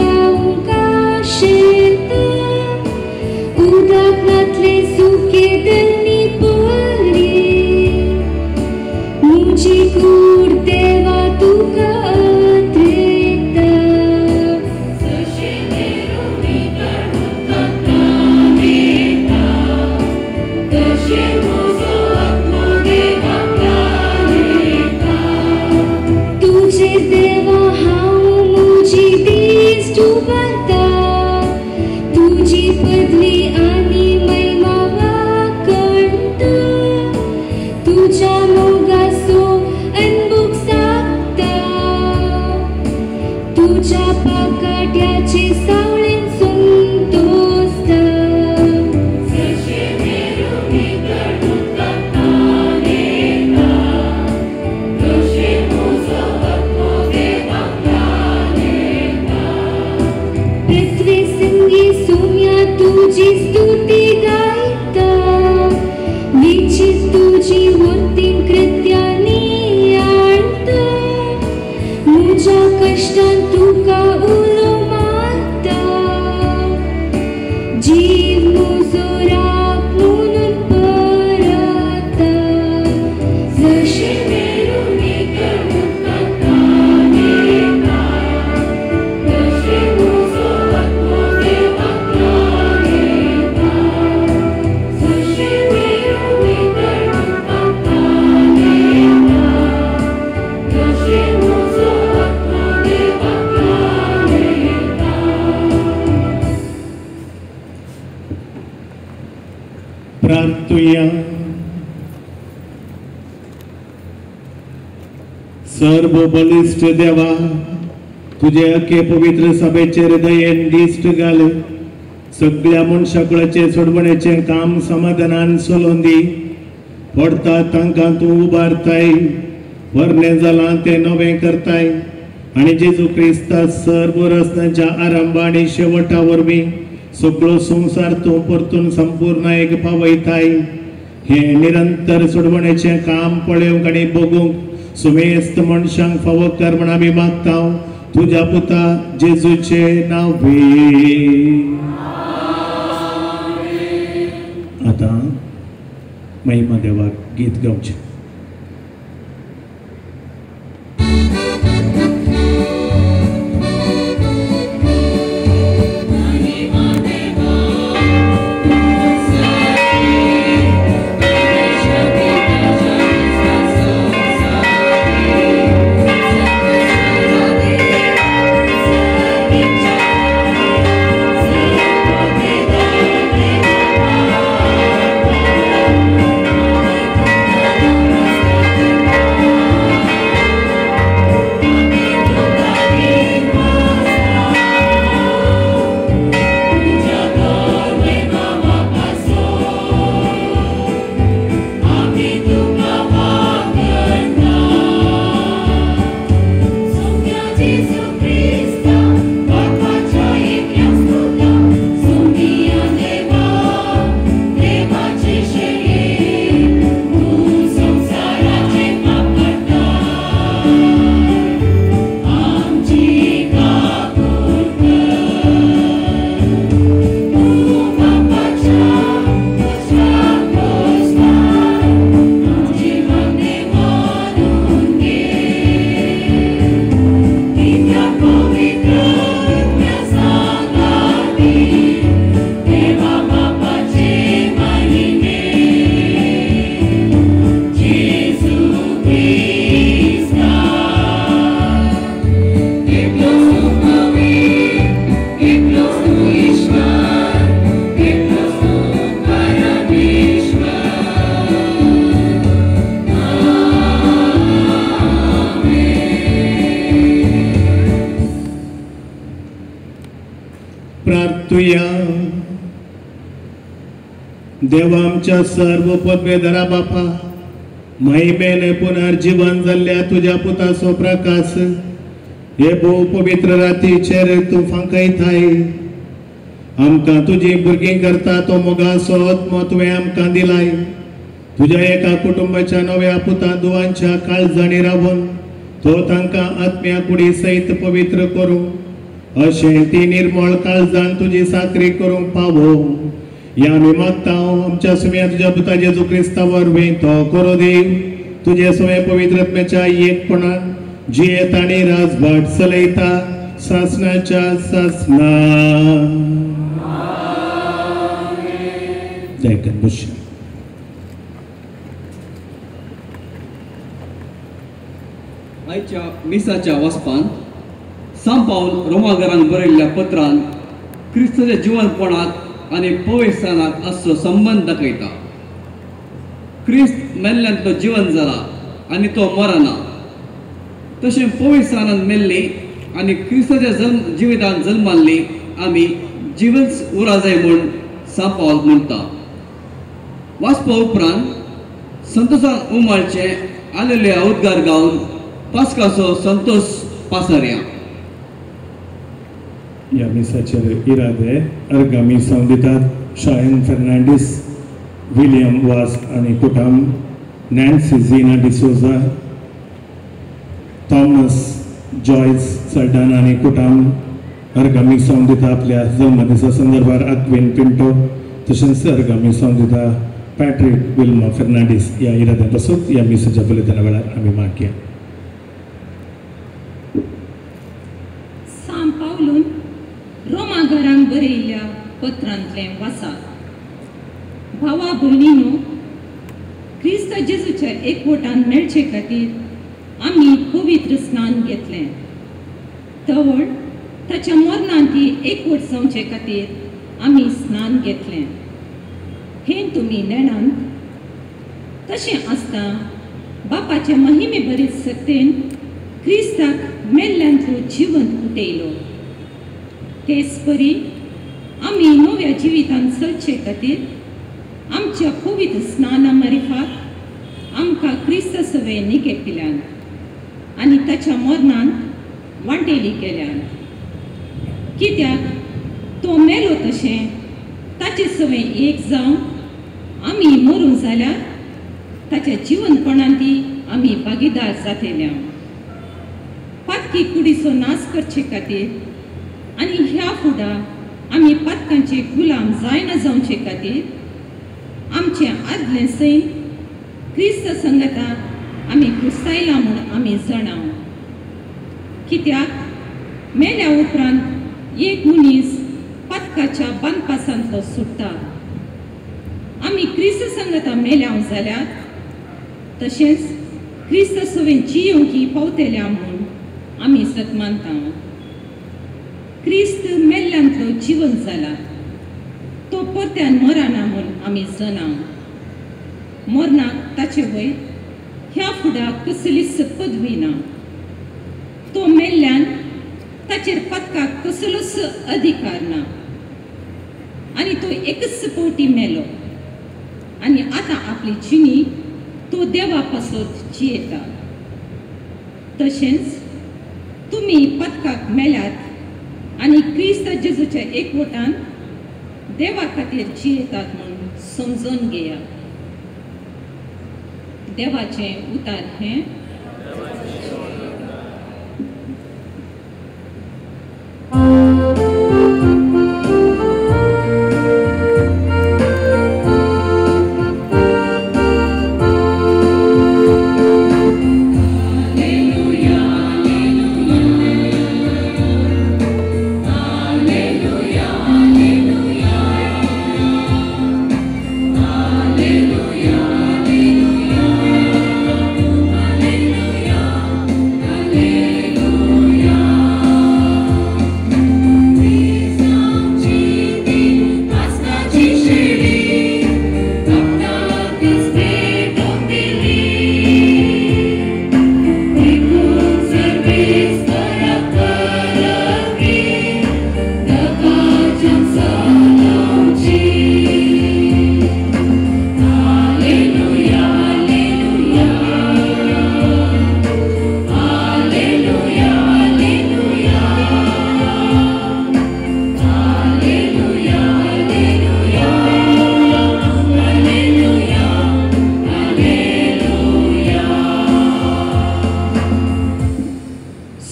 प्रार्थुया. सर्व बलिश्ट देवा, तुझे अखे पवित्र सभेचेर दयेन दिश्ट घाल. सगळ्या मनशाकुळाचें सोडवण्याचें काम समाधानान चलोवन दी. पडटा तांकां तूं उबारताय, वरणें जालां तें नवें करताय आनी जेजू क्रिस्ता सर्व रचनांच्या आरंभ आनी शेवटा वरवीं सगळो संवसार तूं परतून संपूर्ण एक पावयताय. हें निरंतर सोडवण्याचें काम पळोवंक आनी बगूंक सुमेस्त मनशांक फावो कर म्हण आमी मागता तुज्या पुता जेजूचे नांवे. आतां महिमा देवाक गीत गावचें. देवा आमच्या सर्व पदवेधरा बापा, महिमेन पुनर्जीवन जाल्ल्या तुज्या पुताचो प्रकाश हे भोव पवित्र रातीचेर तूं फांकयताय. आमकां तुजी भुरगीं करता तो मोगाचो आत्मो तुवें आमकां दिलाय. तुज्या एका कुटुंबाच्या नव्या पुता दुवांच्या काळजांनी रावून तो तांकां आत्म्या कुडी सयत पवित्र करूं, अशें ती निर्मळ काळजान तुजी साकरी करूंक पावो. ह्या आमी मागता आमच्या सुम्या तुज्या पुता जेजू क्रिस्ता वरवीं तो करो देव. तुजे सुमे पवित्र आत्म्याच्या एकपणान जियेत आनी राजभाट चलयता सासनाच्या सासना.
आयच्या मिसाच्या वाचपान सांत पावल रोमाघरान बरयल्ल्या पत्रान क्रिस्ताच्या जिवनपणाक आनी पवित्रस्थानाक आसचो संबंद दाखयता. क्रिस्त मेल्ल्यान तो जिवन जाला आनी तो मरना, तशें पवित्रस्थानान मेल्ली आनी क्रिस्ताच्या जल्म जिवितान जल्माल्ली आमी जिवंत उरा जाय म्हूण सांत पावल म्हणटा. वाचपा उपरांत संतोषान उमाळचें आलेले उद्गार गावन पास्काचो संतोष पासारया.
ह्या मिसाचेर इरादे अर्घा मिसांव दितात शायन फेर्नांडीस, विलियम वास आनी कुटाम, नॅन्सी झिना डिसोजा, थॉमस जॉयस सल्डाना आनी कुटाम. अर्घा मिसांव दिता आपल्या जल्मदिसा संदर्भार अक्विन पिंटो, तशेंच अर्घा मिसांव दिता पॅट्रीक विल्मा फेर्नांडीस. ह्या इराद्या पासून ह्या मिसाच्या बलिदाना वेळार आमी मागया.
सांत पावलून रोमाघरान बरयल्ल्या पत्रांतलें वाचा. भावा भयणीनो, क्रिस्त जेजूच्या एकवटान मेळचे खातीर आमी पवित्र स्नान घेतलें. तवळ ताच्या मरणांत ती एकवट जावचे खातीर आमी स्नान घेतलें. हें तुमी नेणांत. तशें आसता बापाचे महिमे बरीच सत्तेन क्रिस्ताक मेल्ल्यांतलो जिवंत उठयलो. तेच परी आमी नव्या जिवितांत चलचे खातीर आमच्या पवित्र स्नाना मारिफात आमकां क्रिस्ता सवें निकेपिल्यान आनी ताच्या मरणान वांटेली केल्यान. कित्याक तो मेलो तशें ताचे सवें एक जावन आमी मरूं जाल्यार ताच्या जिवनपणांत आमी भागीदार जातल्या. पातकी कुडीचो नाश करचे खातीर आनी ह्या फुडा आमी पातकांचे गुलाम जायना जावचे खातीर आमचें आदलें सैम क्रिस्त संगता आमी क्रिस्तायला म्हूण आमी जाणाव. कित्याक मेल्या उपरांत एक मनीस पातकाच्या बांदपासांतलो सुट्टा. आमी क्रिस्त संगता मेल्या जाल्यार तशेंच क्रिस्त सवें जियोंकी पावतल्या म्हूण आमी सत मानता. क्रिस्त मेल्ल्यांतलो जिवन जाला, तो परत्यान मराना म्हूण आमी जाणाव. मरणाक ताचे वयर ह्या फुडाक कसलीच पदवी ना. तो मेल्ल्यान ताचेर पदकाक कसलोच अधिकार ना आनी तो एकच पवटी मेलो आनी आतां आपली जिणी तो देवा पासत जियेता. तशेंच तुमी पदकाक मेल्यात आनी क्रिस्त जेजूच्या एकवटान देवा खातीर जियेतात म्हूण समजून घेयात. देवाचें उतार हें.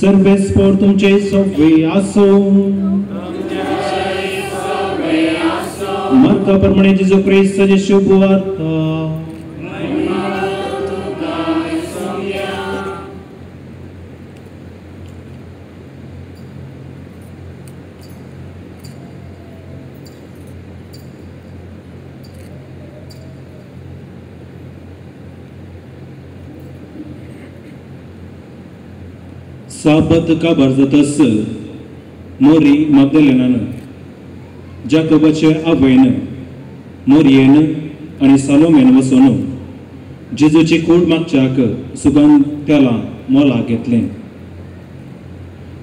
सर्वेस्पोर तुमचे सवे आसो. मार्का प्रमाणे जेजू क्रिस्ताची शुभ वार्ता. साबत काबार जातस मोरी मागदलेनान जाकोबाचे आवयन मोरयेन आनी सालोमेन वचून जेजूची कूड मागच्याक सुगंध तेलां मोलाक घेतलें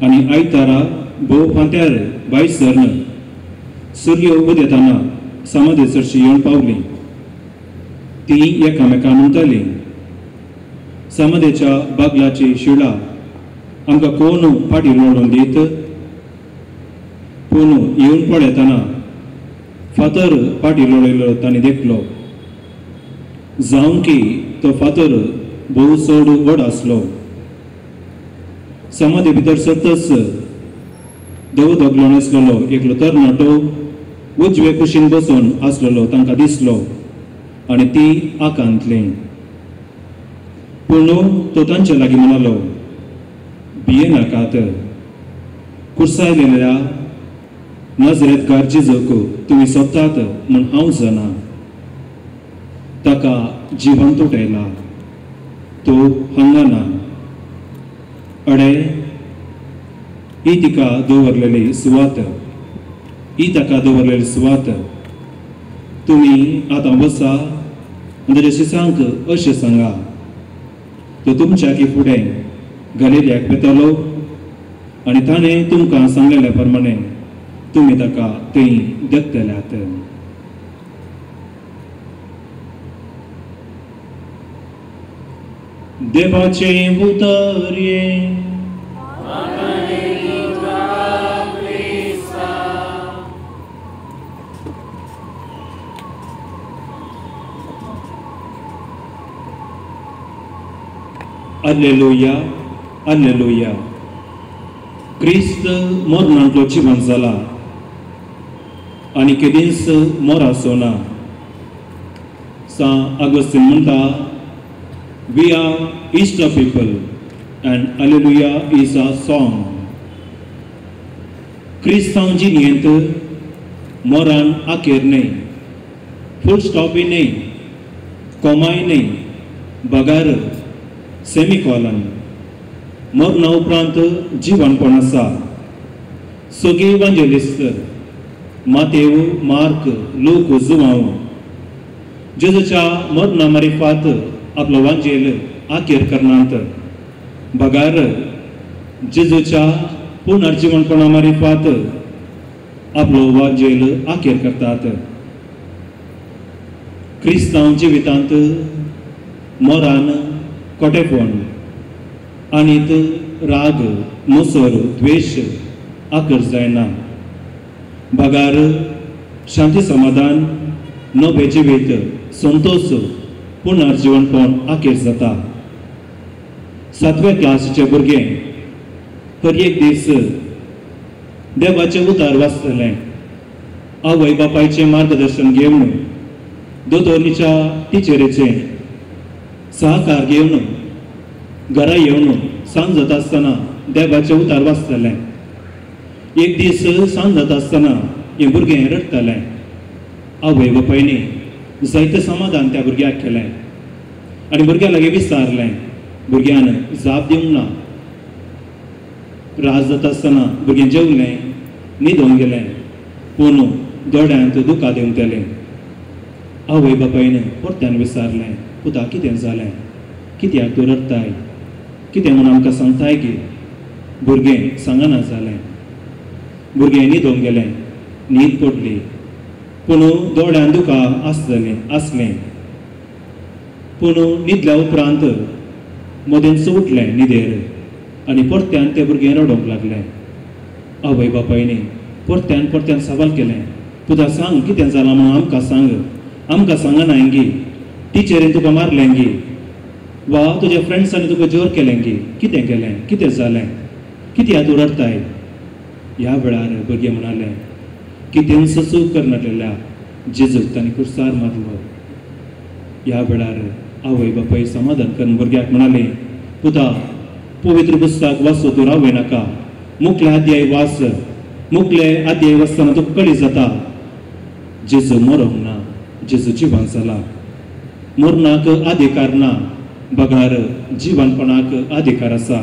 आनी आयतारा भोव फांत्यार भायर सरन सूर्य उदेताना समाधी चडशी येवन पावली. ती एकामेका म्हणटाली, समाधेच्या बागलाची शिळा आमकां कोण फाटी लोडून दीत? पूण येवन पळयतना फातर फाटी लोळयलो तांणी देखलो. जावं की तो फातर भोव चड व्हड आसलो. समाधी भितर सरतच धवो दगलो न्हेसलेलो एकलो तरणाटो उजवे कुशीन बसून आसलेलो तांकां दिसलो आनी ती आकांतली. पूण तो तांचे लागीं म्हणालो, भियेनाकात, कुर्सायलेल्या नजरेतकार जेजूक तुमी सोदतात म्हूण हांव जाणा. ताका जिवंत उठयला, तो हांगा ना. अडे ही तिका दवरलेली सुवात, ही ताका दवरलेली सुवात.
तुमी आतां बसा आनी ताच्या शिसांक अशें सांगा, तो तुमच्या की फुडें गलिलियाक वेतलो आनी ताणें तुमकां सांगलेल्या प्रमाणे तुमी ताका थंय देखतल्यात. देवाचें उतर हें. Alleluia, alleluia. क्रिस्त मरणांतलो जिवन जाला आनी केदींच मोराचो ना. सांत आगोस्तीन म्हणटा, we are Easter people and Alleluia is a song. क्रिस्तांव जिणेंत मोरान आखेर न्हय, फूल स्टॉपय न्हय, कोमाय न्हय, बगार सेमिकॉलन. मरणा उपरांत जिवनपण आसा. सगळे इवांजेलिस्त मातेव, मार्क, लूक, जुवांव जेजूच्या मरणा मारिफात आपलो वांजेल आखेर करनात, बगार जेजूच्या पुनर्जिवनपणा मारिफात आपलो वांजेल आखेर करतात. क्रिस्तांव जिवितांत मोरान कोटेपण आनी राग, मोसर, द्वेश आकर जायना, बगार शांती, समाधान, नवें जिवीत, संतोष, पुनर्जिवनपण आखेर जाता. सातव्या क्लासीचे भुरगें हर एक दीस देवाचें उतार वाचतलें, आवय बापायचें मार्गदर्शन घेवन, दोतोरणीच्या टिचरीचें सहकार घेवन, घरा येवन सांज जाता आसतना देवाचें उतार वाचतलें. एक दीस सांज जाता आसतना हें भुरगें रडटलें. आवय बापायनी जायतें समाधान त्या भुरग्याक केलें आनी भुरग्या लागीं विचारलें. भुरग्यान जाप दिवंक ना. रात जाता आसतना भुरगें जेवलें, न्हिदोन गेलें, पूण दोळ्यांत दुकां देंवतलें. आवय बापायन परत्यान विचारलें, पुता कितें जालें, कित्याक तूं रडटाय, कितें म्हूण आमकां सांगताय की? भुरगें सांगना जालें. भुरगें न्हिदोन गेलें, न्हीद पडली, पूण दोळ्यान दुकां आसलें आसलें. पूण न्हिदल्या उपरांत मदेंच उठलें न्हिदेर आनी परत्यान तें भुरगें रडोवंक लागलें. आवय बापायनी परत्यान परत्यान सवाल केलें, पुता सांग कितें जालां म्हणून आमकां सांग, आमकां सांगना गी, टिचरीन तुका मारलें गी, वा तुज्या फ्रेंड्सांनी तुका जोर केलें गी, कितें केलें, कितें जालें, कित्याक तूं रडटाय? ह्या वेळार भुरगें म्हणालें, कितेंच चूक करनासलेल्या जेजूक तांणी कुर्सार मारलो. ह्या वेळार आवय बापाय समाधान करून भुरग्याक म्हणाले, पुता पवित्र पुस्तक वाचो, तूं रावय नाका, मुखले अध्याय वाच, मुखले अध्याय वाचतना तुका कळी जाता जेजू मरोंक ना, जेजू जिवन जाला. मरणाक अधिकार ना, बगार जिवनपणाक अधिकार आसा.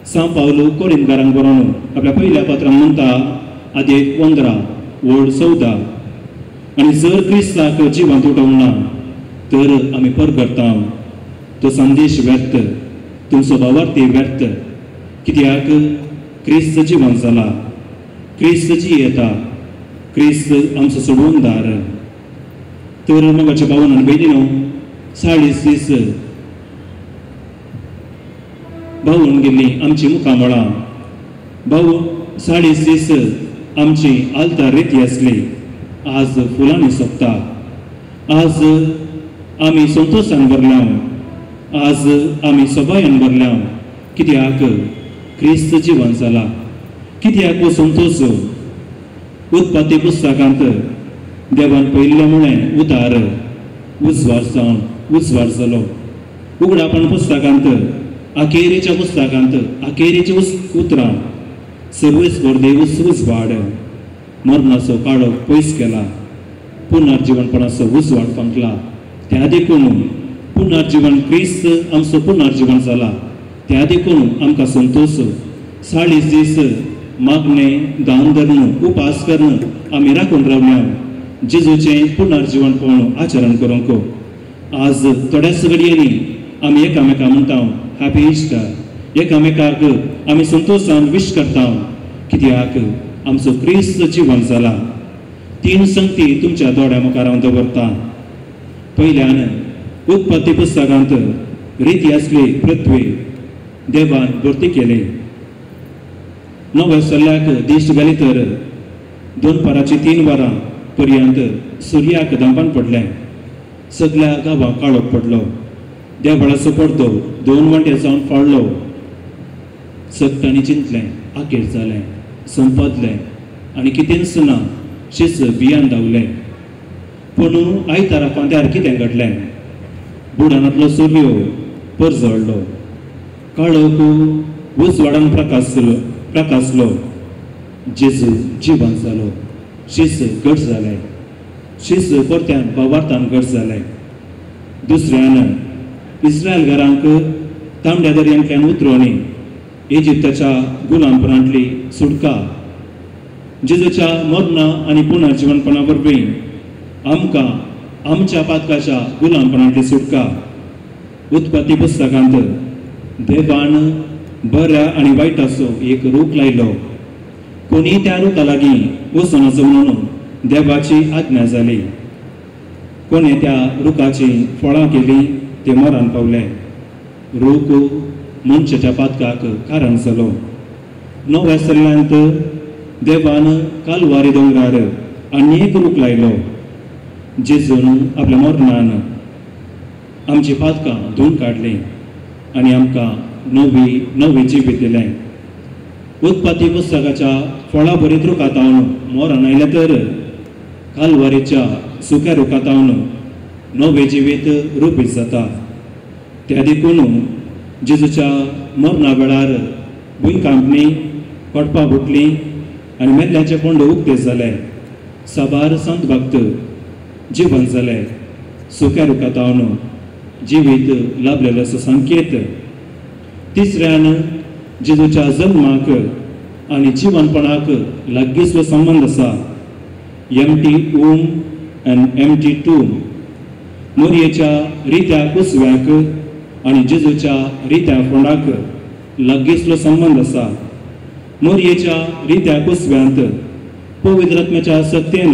सांत पावलो कोरिंतकारांक बरोवन आपल्या पयल्या पत्रांत म्हणटा, अध्याय 15 ओळ 14, आनी जर क्रिस्ताक जिवंत उठोवंक ना तर आमी परगटता, तो संदेश व्यर्थ, तुमचो भावार्थी व्यर्थ. कित्याक क्रिस्त जिवन जाला, क्रिस्त जियेता, क्रिस्त आमचो सोडवणदार. तर मोगाच्या भावान आनी भयणीनो, 40 दीस भावून गेल्ली आमची मुखामळां, भाऊ 40 दीस आमची आल्तार रिती आसली, आज फुलांनी सोंपता. आज आमी संतोशान भरल्या, आज आमी सबायान भरल्या. कित्याक क्रिस्त जिवन जाला. कित्याक हो संतोष? उत्पत्ती पुस्तकांत देवान पयिल्लें म्हळें उतार, उजवाड जावन उजवाड जालो. उगडापण पुस्तकांत अखेरीच्या पुस्तकांत अखेरीची उतरां, सर्वेस्पर देवूच उजवाड, मरणाचो काळो पयस केला, पुनर्जिवनपणाचो उजवाड फांकला. त्या देखून पुनर्जिवन क्रिस्त आमचो पुनर्जिवन जाला. त्या देखून आमकां संतोष. 40 दीस मागणें, दान धरून, उपास करून आमी राखून रावल्या. जेजूचें पुनर्जीवनपण आचरण करूंक. आज थोड्याच घडयांनी आमी एकामेका म्हणटा हॅपी इस्टर, एकामेकाक आमी संतोशान विश करता, कित्याक आमचो क्रिस्त जिवन जाला. तीन संगती तुमच्या दोळ्या मुखार हांव दवरता. पयल्यान उत्पत्ती पुस्तकांत रिती आसली पृथ्वी देवान भरती केली. नव्या सल्ल्याक दिश्ट घाली तर 2:03 वरां पर्यंत सुर्याक धांपान पडलें. सगल्या गांवाक काळोख पडलो. देवळाचो पडदो 2 वंटे जावन फाडलो. सगटांनी चिंतलें आखेर जालें, संपदलें आनी कितेंच ना, शीस बियान धांवलें. पूण आयतारा फांद्यार कितें घडलें? बुडानांतलो सूर्यो परजळ्ळो, काळोख उजवाडान प्रकाशलो. जेजू जिवन जालो, शीस घट जालें, शीस परत्यान भावार्थान घट जालें. दुसऱ्यान इस्रायल घरांक तांबड्या दर्यांतल्यान उतरोवणी इजिप्ताच्या गुलामपणांतली सुटका. जेजूच्या मरणा आनी पुनर्जिवनपणा वरवीं आमकां आमच्या पातकाच्या गुलामपणांतली सुटका. उत्पत्ती पुस्तकांत देवान बऱ्या आनी वायटाचो एक रूख लायलो. कोणी त्या रुखा लागीं वचनाचो म्हणून देवाची आज्ञा जाली. कोणे त्या रुखाची फळां केली ते मरण पावले. रूख मनशाच्या पातकाक कारण जालो. नव्या सल्ल्यांत देवान कालवारी दोंगरार आनी एक रूख लायलो. जेजून आपल्या मरणान आमची पातकां धुवन काडलीं आनी आमकां नवी नवी जिवीत दिलें. उत्पत्ती पुस्तकाच्या फळां भरीत रुखातावन मरण आयलें तर कालवारीच्या सुक्या रुखातावन नवें जिवीत रुपीत जाता. त्या देखून जेजूच्या मरणा वेळार भुंयकांपणी कोटपां फुटलीं आनी मेल्ल्याचे फोंड उक्ते जाले. साबार संत भक्त जिवन जाले. सुक्या रुखातावन जिवीत लाभलेलो असो संकेत. तिसऱ्यान जेजूच्या जल्माक आनी जिवनपणाक लागींचो संबंद आसा. Empty womb and empty tomb. मोरयेच्या रित्या कुसव्याक आनी जेजूच्या रित्या फोंडाक लागींचो संबंद आसा. मोरयेच्या रित्या कुसव्यांत पवित्र आत्म्याच्या सत्तेन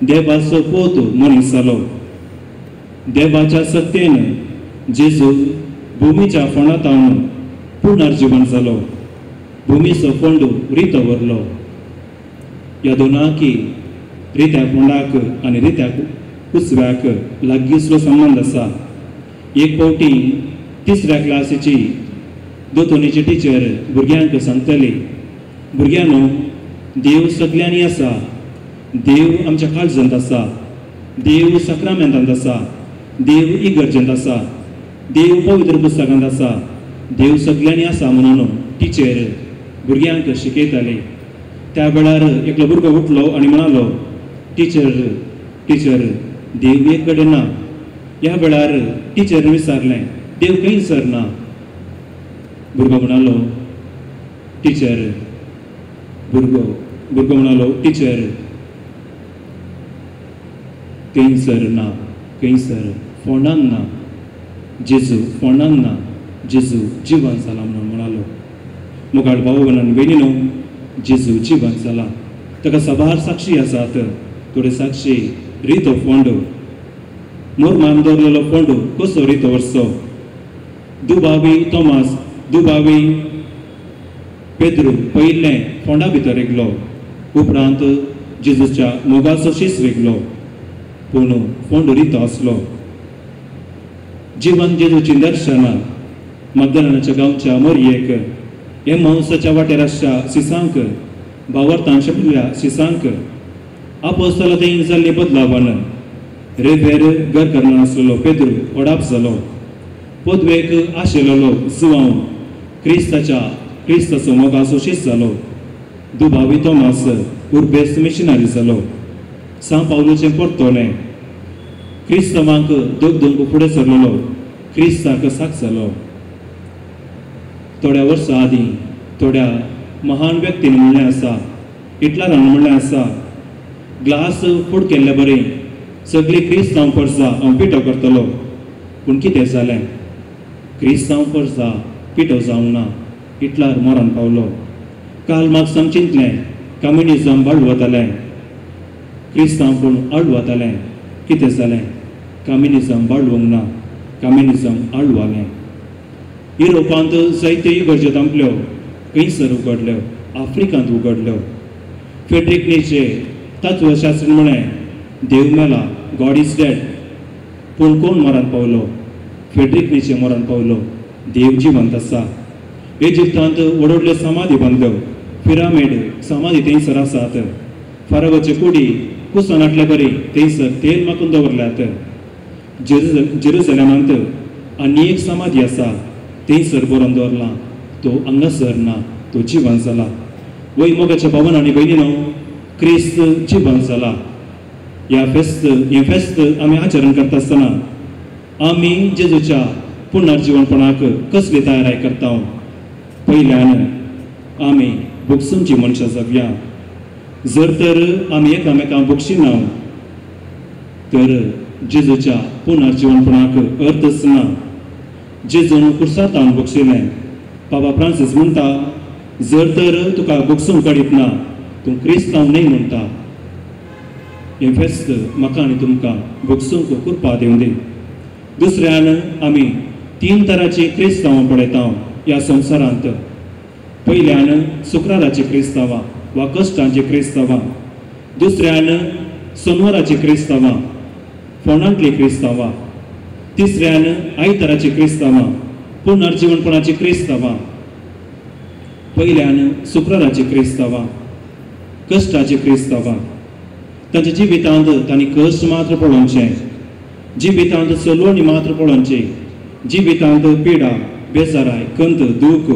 देवाचो पोत मनीस जालो. देवाच्या सत्तेन जेजू भुमीच्या फोंडांत पुनर्जीवन जालो. भुमीचो फोंड रितो व्हरलो. ह्या दोनाकी रित्या फोंडाक आनी रित्या कुसव्याक लागींचो संबंद आसा. एक फावटी तिसऱ्या क्लासीची दोतोनीची टिचर भुरग्यांक सांगतली, भुरग्यांनो देव सगल्यांनी आसा, देव आमच्या काळजांत आसा, देव साक्रामेंतांत आसा, देव इगर्जेंत आसा, देव पवित्र पुस्तकांत आसा, देव सगल्यांनी आसा म्हणून टिचर भुरग्यांक शिकयताली. त्या वेळार एकलो भुरगो उठलो आनी म्हणालो, टिचर टिचर देव एक कडेन ना. ह्या वेळार टिचरीन विचारलें, देव खंय सर ना? भुरगो म्हणालो, टिचर भुरगो म्हणालो, टिचर खंय सर ना, खंय सर फोंडान ना, जेजू फोंडान ना, जेजू जिवन जाला म्हणून म्हणालो. मुखार भाव भयणांनो भयणीनो, जेजू जिवन जाला. ताका साबार साक्षी आसात. थोडे साक्षी रितो फोंड, मोरमान दवरलेलो फोंड कसो रितो वरचो, दुबावी तोमास, दुबावी पेद्रू पयिल्लें फोंडा भितर रिगलो. उपरांत जेजूच्या मोगाचो शीस रिगलो, पूण फोंड रितो आसलो. जिवन जेजूची दर्शनां मगदलनाच्या गांवच्या मोरयेक, एमावसाच्या वाटेर आसच्या सिसांक, भावार्थान शिकल्या सिसांक, आपोस्तला थंय जाल्ली बदलावान रेवेर घर करना आसलेलो पेद्रू ओडाप जालो. पदवेक आशिल्लो जुवांव क्रिस्ताच्या क्रिस्ताचो मोगाचो शीस जालो. दुबावी तोमास उर्बेस्त मिशनरी जालो. सां पावलूचें परतोलें क्रिस्तांवांक दोग दोग फुडें सरलेलो क्रिस्ताक साक जालो. थोड्या वर्सां आदीं थोड्या महान व्यक्तीन म्हणलें आसा, हिटलरान म्हणलें आसा, ग्लास फूड केल्ले बरें सगळी क्रिस्तांव परसा हांव पिठो करतलो. पूण कितें जालें? क्रिस्तांव परसा पिठो जावंक ना, इतल्यार मरण पावलो. काल मार्क्सान चिंतलें कम्युनिजम बाळू वतालें, क्रिस्तांव पूण आळू वतालें. कितें जालें? कम्युनिजम बाळवंक ना, कम्युनिजम आळवालें. युरोपांत जायत्यो इगर्ज्यो धांपल्यो, खंयसर उगडल्यो, आफ्रिकांत उगडल्यो. फेड्रिक नीचे तत्वशास्त्री म्हळें देव मेला, गॉड is dead. पूण कोण मरण पावलो? फेड्रिक नीचे मरण पावलो. देव जिवंत आसा. इजिप्तांत व्हड व्हडल्यो समाधी बांदल्यो, पिरामीड समाधी थंयसर आसात. फारावाचे कुडी कुसान हाडले बरी थंयसर तेल माखून दवरल्यात. जेरुसलेमांत आनी एक समाधी आसा, थंयसर बरोवन दवरलां तो हांगासर ना, तो जिवन जाला. वय मोगाच्या भावन आनी भयणीनो, क्रिस्त जिवन जाला. ह्या फेस्त हें फेस्त आमी आचरण करता आसतना आमी जेजूच्या पुनर्जिवनपणाक कसली तयाराय करता? पयल्यान आमी भोगसूंची मनशां जावया. जर तर आमी एकामेकांक भोगशिना तर जेजूच्या पुनर्जिवनपणाक अर्थच ना. जेजून कुर्सातावन भोगशिलें. बाबा फ्रांसीस म्हणटा, जर तर तुका भोगसूंक कळीत ना तूं क्रिस्तांव न्हय म्हणटा. हें फेस्त म्हाका आनी तुमकां भोगसूंक कृपा दिवं दी. दुसऱ्यान आमी तीन तरांची क्रिस्तांवां पळयता ह्या संवसारांत. पयल्यान शुक्राराची क्रिस्तांवां वा कश्टांची क्रिस्तांवां, दुसऱ्यान सोनवाराची क्रिस्तांवां, फोंडांतली क्रिस्तांवां, तिसऱ्यान आयताराची क्रिस्तांवां, पुनर्जिवनपणाची क्रिस्तांवां. पयल्यान शुक्राराची क्रिस्तांवां, कश्टाची क्रिस्तांवां. तांच्या जिवितांत तांणी कश्ट मात्र पळोवचें, जिवितांत सलोवणी मात्र पळोवची, जिवितांत पिडा, बेजाराय, कंत, दूख,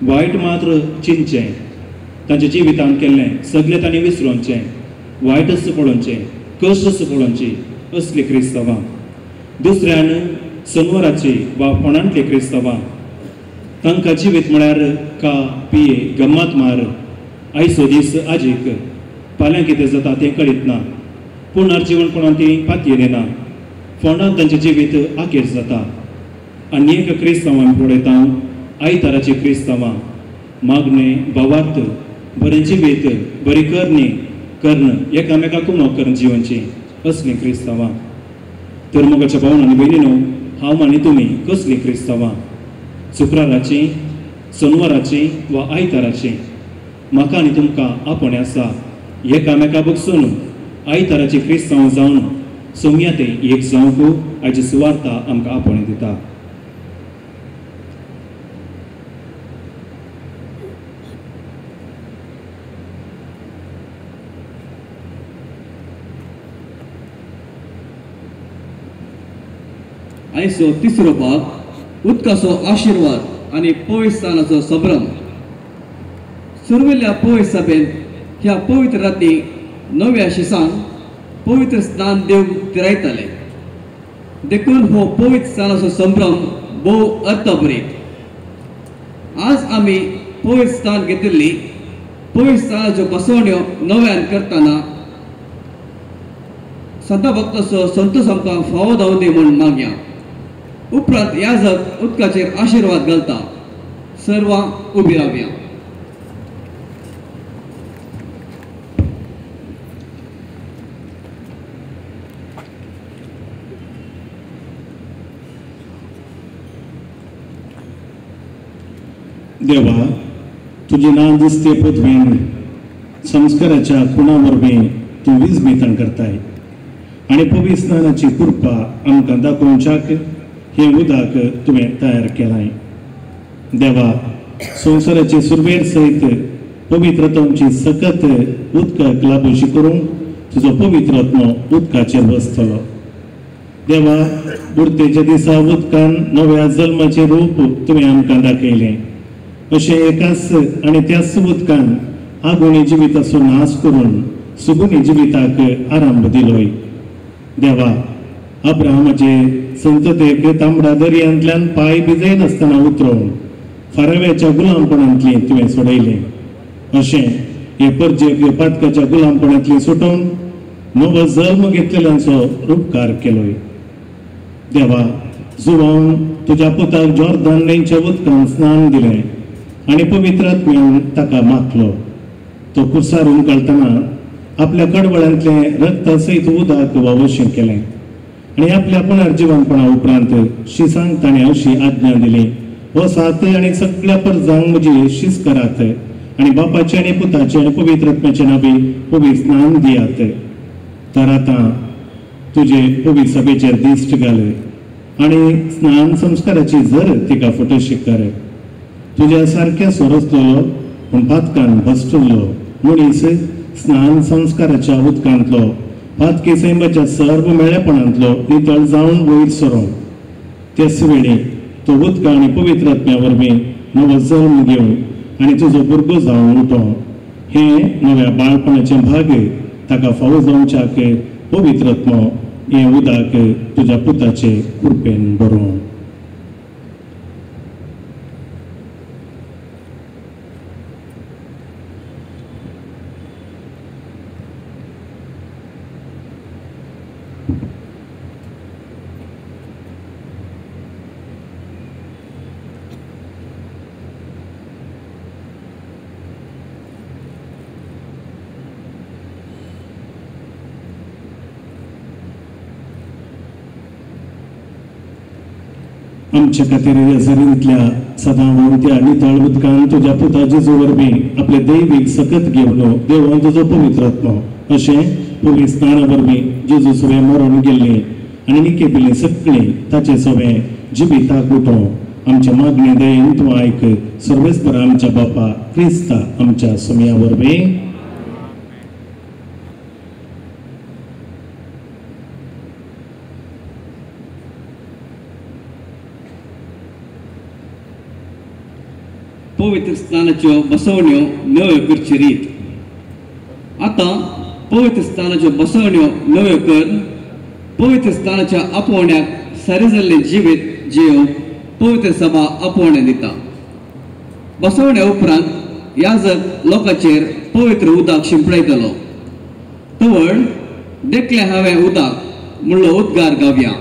वायट मात्र चिंतचें. तांच्या जिवितांत केल्लें सगळें तांणी विसरोवचें, वायटच पळोवचें, कश्टच पळोवची, असली क्रिस्तांवां. दुसऱ्यान सनवाराची वा फोंडांतली क्रिस्तांवां. तांकां जिवीत म्हळ्यार का पिये, गम्मात मार, आयचो दीस आजीक, फाल्यां कितें जाता तें कळीत ना. पुनर्जिवनपणान ती पातयेली ना. फोंडांत तांचें जिवीत आखेर जाता. आनी एक क्रिस्तांवां आमी पळयता, आयताराची क्रिस्तांवां, मागणें, भावार्थ, बरें जिवीत, बरी करणी कर्ण, एकामेकाक कुमक करून जिवनची, असलीं क्रिस्तांवां. तर मोगाच्या भावन आनी भयणीनो, हांव आनी तुमी कसलीं क्रिस्तांवां? शुक्राराची, सोनवाराची वा आयताराची? म्हाका आनी तुमकां आपोवणें आसा एकामेका बगसून आयताराची क्रिस्तांव जावन सोमया ते एक जावंक आयची सुवार्ता आमकां आपोवणें दिता.
आयचो तिसरो भाग उदकाचो आशिर्वाद आनी पवित्र स्थानाचो संभ्रम. सुरवेल्या पवित्र सभेंत ह्या पवित्र राती नव्या शिसान पवित्र स्नान देव तिरायताले. देखून हो पवित्र स्थानाचो संभ्रम भोव अर्थभरीत. आज आमी पवित्र स्थान घेतिल्ली पवित्र स्थानाच्यो बसवण्यो नव्यान करतना संता भक्ताचो संतोष आमकां फावो जावं दी म्हूण मागया. उपरांत याजक उदकाचेर आशिर्वाद घालता. सर्वां उबी रावया.
देवा, तुजी ना दिसते पदवीन संस्काराच्या खुणा वरवीं तूं वीज करताय आनी पवित्र स्नानाची कृपा आमकां दाखोवच्याक हें उदक तुवें तयार केलां. देवा, संवसाराचे सुरवेर सयत पवित्रतांची सकत उदकाक लागूशी करूंक तुजो पवित्र आत्मो उदकाचेर बसतलो. देवा, बुडतेच्या दिसा उदकान नव्या जल्माचें रूप तुवें आमकां दाखयलें. अशें एकाच आनी त्याच उदकान आगोणी जिविताचो नाश करून सुगुणी जिविताक आरंभ दिलोय. देवा, अब्राहमाचे संततेक तांबडा दर्यांतल्यान पांय भिजयनासतना उतरोवन फाराव्याच्या गुलामपणांतली तुवें सोडयलें. अशें हे परजेक पातकाच्या गुलामपणांतली सुटोवन नवो जल्म घेतलेल्यांचो उपकार केलोय. देवा, जुवान तुज्या पुताक जॉर्दन न्हंयच्या उदकान स्नान दिलें आनी पवित्र आत्म्यान ताका माखलो. तो कुर्सार उमकळटना आपल्या कडवळ्यांतलें रक्त सयत उदक वावशें केलें आनी आपल्या पुनर्जिवनपणा उपरांत शिसांक ताणें अशी आज्ञा दिली, वसात आनी सगळ्या परजांक म्हजी शीस करात आनी बापाचे आनी पुताचे आनी पवित्र आत्म्याचे नांवी पवित्र स्नान दियात. तर आतां तुजे पवित्र सभेचेर दिश्ट घाले आनी स्नान संस्काराची जर तिका फटोशी कर. तुज्या सारक्या सोरसलेलो पूण पातकान भश्टल्लो मनीस स्नान संस्काराच्या उदकांतलो पातकी सैमाच्या सर्व मेळेपणांतलो नितळ जावन वयर सरो. त्याच वेळी तो उदका आनी पवित्र आत्म्या वरवीं नवो जल्म घेवन आनी तुजो भुरगो जावन उठो. हे नव्या बाळपणाचें भाग ताका फावो जावच्याक पवित्र आत्मो हें उदक तुज्या पुताचे कृपेन बरोवन. आमच्या खातीर जरींतल्या सदां व्हांवत्या नितळ उदकान तुज्या पुता जेजू वरवीं आपले दैवीक सकत घेवन देवान तुजो पवित्र आत्मो अशें पवित्र स्नाना वरवीं जेजू सवें मरण गेल्लें आनी निकेपिल्लें सगळें ताचे सवें जिविताक उठो. आमच्या मागणे दयेन तूं आयक सर्वेस्पर आमच्या बापा क्रिस्ता आमच्या सोम्या वरवीं.
पवित्र स्नानाच्यो बसवण्यो नव्यो करची रीत. आतां पवित्र स्नानाच्यो बसवण्यो नव्यो कर पवित्र स्नानाच्या आपोवण्याक सारी जाल्लें जिवीत जियोवंक पवित्र सभा आपोवणें दिता. बसवण्या उपरांत याजक लोकांचेर पवित्र उदक शिंपडायतलो. तवळ देखलें हांवें उदक म्हणलो उद्गार गावया.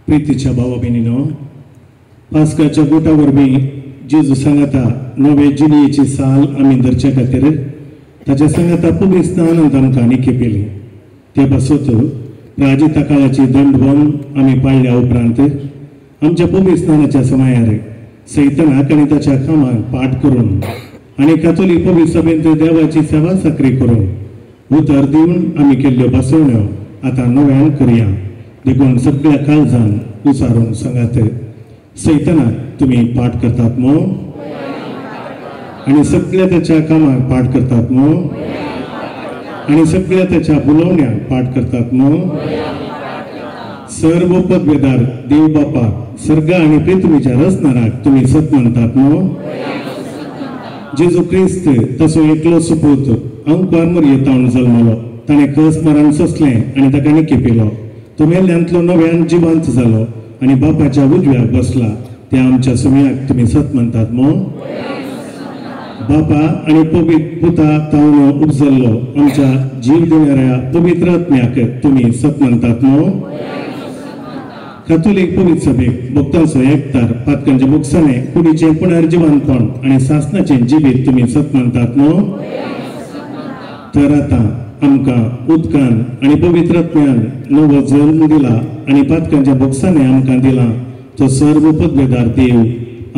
प्रितीच्या भावा भयणीनो, पास्काच्या गुटा वरवीं जेजू सांगाता नवे जिणेची साल आमी धरच्या खातीर ताच्या सांगाता पवित्र स्नानांत आमकां निखेपिली. ते पासत प्राजिता काळाची दंडबोन आमी पाळल्या उपरांत आमच्या पवित्र स्नानाच्या समयार सैतानाक आनी ताच्या कामाक पाठ करून आनी कातोलीक पवित्र सभेंत देवाची सेवा साकरी करून उतर दिवन आमी केल्ल्यो बसवण्यो आतां नव्यान करुया. देखून सगळ्या काळजान उचारून सांगात, सैतानाक तुमी पाठ करतात मो आनी सगळ्या त्याच्या कामाक पाठ करतात मो आनी सगळ्या त्याच्या बोलवण्याक पाठ करतात मो. सर्व पदवेदार देव बापा सर्ग आनी पृथ्वीच्या रचणाराक तुमी सत म्हणतात मो. जेजू क्रिस्त तसो एकलो सुपूत अंकुर मोरयेतावन जल्मलो, ताणें कस मरण सोंसलें आनी ताका निकी पिलो. तो मेल्ल्यांतलो नव्यान जिवंत जालो आनी बापाच्या उजव्याक बसला. त्या आमच्या सुम्याक तुमी सत म्हणतात मो. बापा आनी पवित्र पुता तावन उपजल्लो आमच्या जीव दिणाऱ्या पवित्र आत्म्याक तुमी सत म्हणतात मो. कातोलीक पवित्र सभेक भक्तांचो एकतार पातकांचे भोगसणे कुडीचें पुनर्जिवनपण आनी सासनाचें जिवीत तुमी सत म्हणतात न्हू. तर आतां आमकां उदकान आनी पवित्र आत्म्यान नवो जल्म दिला आनी पातकांच्या भोगसाणे आमकां दिला तो सर्व पदवेदार देव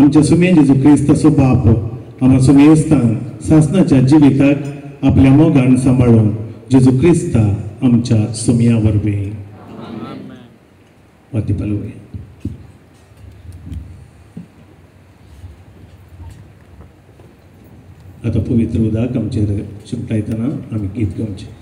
आमच्या सुमे जेजू क्रिस्ताचो बाप आमच्या सुमेस्तान सासनाच्या जिविताक आपल्या मोगान सांबाळून जेजू क्रिस्ता आमच्या सुमया वरवीं. वाती पालोवया. आतां पवित्र उदक आमचेर शिंपडायतना आमी गीत गावचें.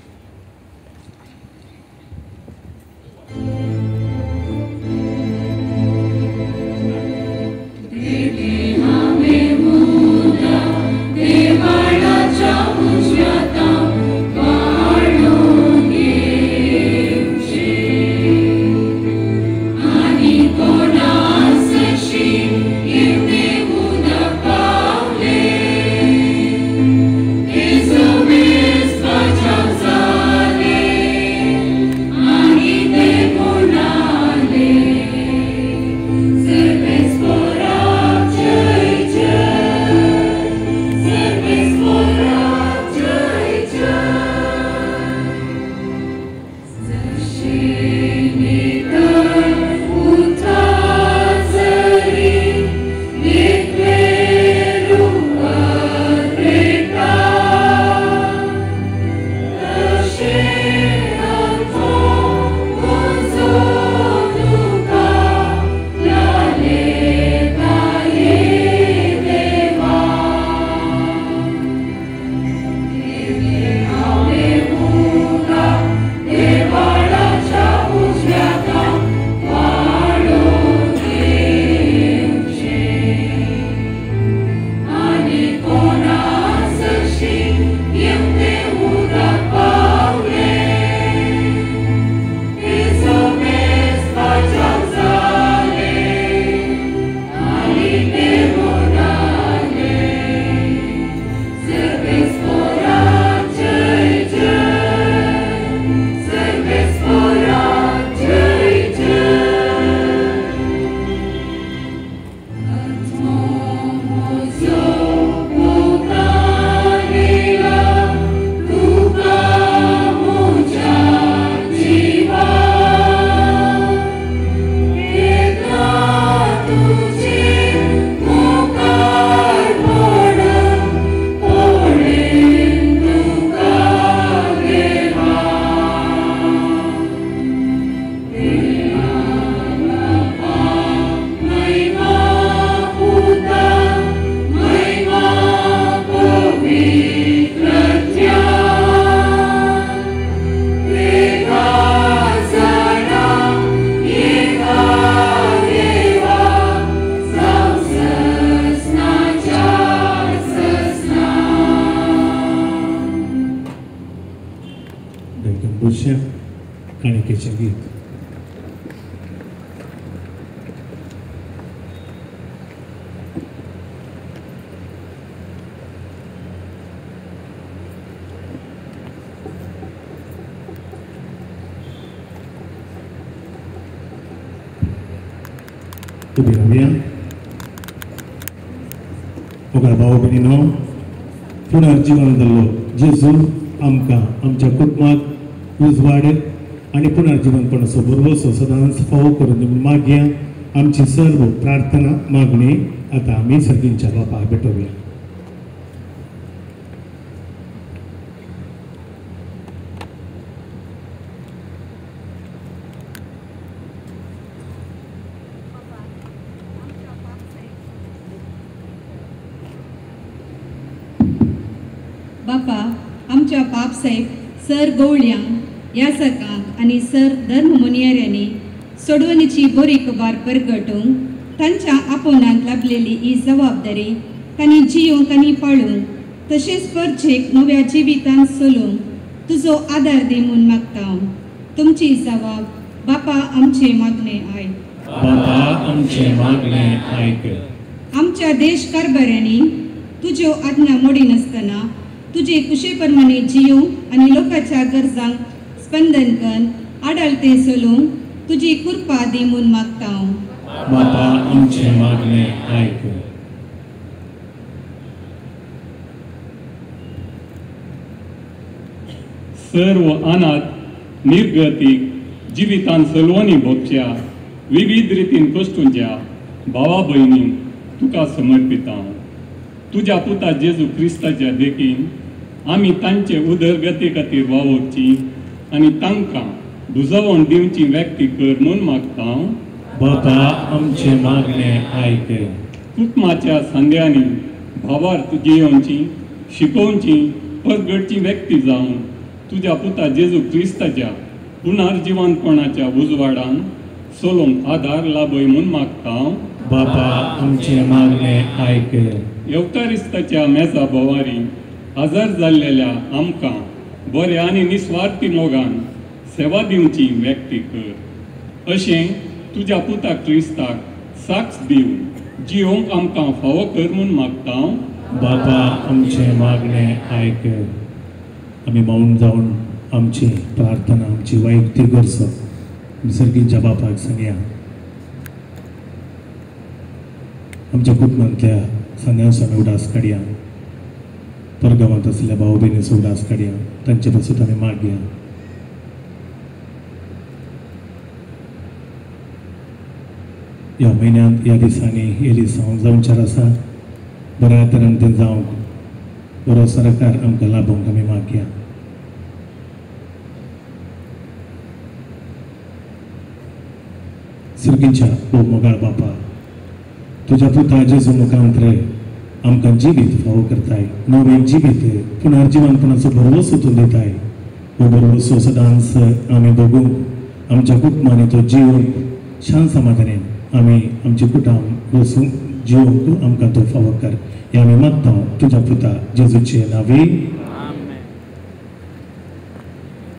काणिकेचें गीत. उबी रावया. मोगाळ भाव भयणीनो, पुनर्जिवन जाल्लो जेजू आमकां आमच्या कुटुंबाक उजवाड आनी पुनर्जिवनपणाचो भरवसो सदांच फावो करून दिवन मागया. आमची सर्व प्रार्थना मागणी आतां आमी सर्गींच्या बापाक भेटोवया.
बापा, आमच्या पापसाहेब सर गवळ्यांक, यासकांक आनी सर धर्म मुनियाऱ्यांनी सोडवणीची बरी खबर परगटूंक तांच्या आपोवण्याक लाभलेली ही जबाबदारी तांणी जियोंक आनी पाळूंक तशेंच परजेक नव्या जिवितांत चलोवंक तुजो आदार दी म्हूण मागता. तुमची जबाब बापा आमचे मागणे आयक.
बापा आमचे मागणे आयक.
आमच्या देश कारभाऱ्यांनी तुज्यो आज्ञा मोडिनासतना तुजे कुशे प्रमाणे जियोंक आनी लोकांच्या गरजांक स्पंदन कर आडालते चलोवंक तुजी कृपा दी म्हूण मागता.
बापा आमचे मागणे आयक.
सर्व अनाथ निर्गतीक जिवितान सलवणी भोगच्या विविध रितीन कश्टूंच्या भावा भयणींक तुका समर्पिता. तुज्या पुता जेजू क्रिस्ताच्या देखीन आमी तांचे उदरगती खातीर वावुरची आनी तांकां बुजवण दिवची व्यक्ती कर म्हूण मागता.
बापा आमचे मागणे आयक.
कुटुंबाच्या सांद्यांनी भावार्थ जियोवची शिकोवची परगटची व्यक्ती जावन तुज्या पुता जेजू क्रिस्ताच्या पुनर्जिवंतपणाच्या उजवाडान चलोवंक आदार लाभय म्हूण मागता.
बापा आमचे मागणे आयक.
येवकारिस्ताच्या मेजा भोवारी आजार जाल्लेल्या आमकां बऱ्या आनी निस्वार्थी मोगान सेवा दिवची व्यक्ती कर. अशें तुज्या पुता क्रिस्ताक साक्ष दिवन जियोंक आमकां फावो कर म्हूण मागता.
बापा आमचे मागणे आयक. आमी मौन जावन आमची प्रार्थना आमची वैयक्तीक गरज सर्गींच्या बापाक सांगया. आमच्या कुटुंबांतल्या सांद्यांचो आमी उडास काडया, परगांवांत आशिल्ल्या भाव भयणीचो उडास काडया, तांचे पासून आमी मागया. ह्या म्हयन्यांत ह्या दिसांनी एलिसांव जावचेर आसा, बऱ्या तरेन तें जावंक बरो सरकार आमकां लाभोवंक आमी मागया. सर्गीच्या ओ मोगाळ बापा, तुज्या पुता जेजू मुखांतरे आमकां जिवीत फावो करताय, नवें जिवीत पुनर्जिवनपणाचो भरवसो तूं दिताय. हो भरवसो सदांच आमी भोगूंक आमच्या कुटुंबांनी तो जिवंक शांत समाधानेन आमी आमच्या कुटुंब वसूंक जिवंक आमकां तो फावो कर हें आमी मागता तुज्या पुता जेजूचे नांवे.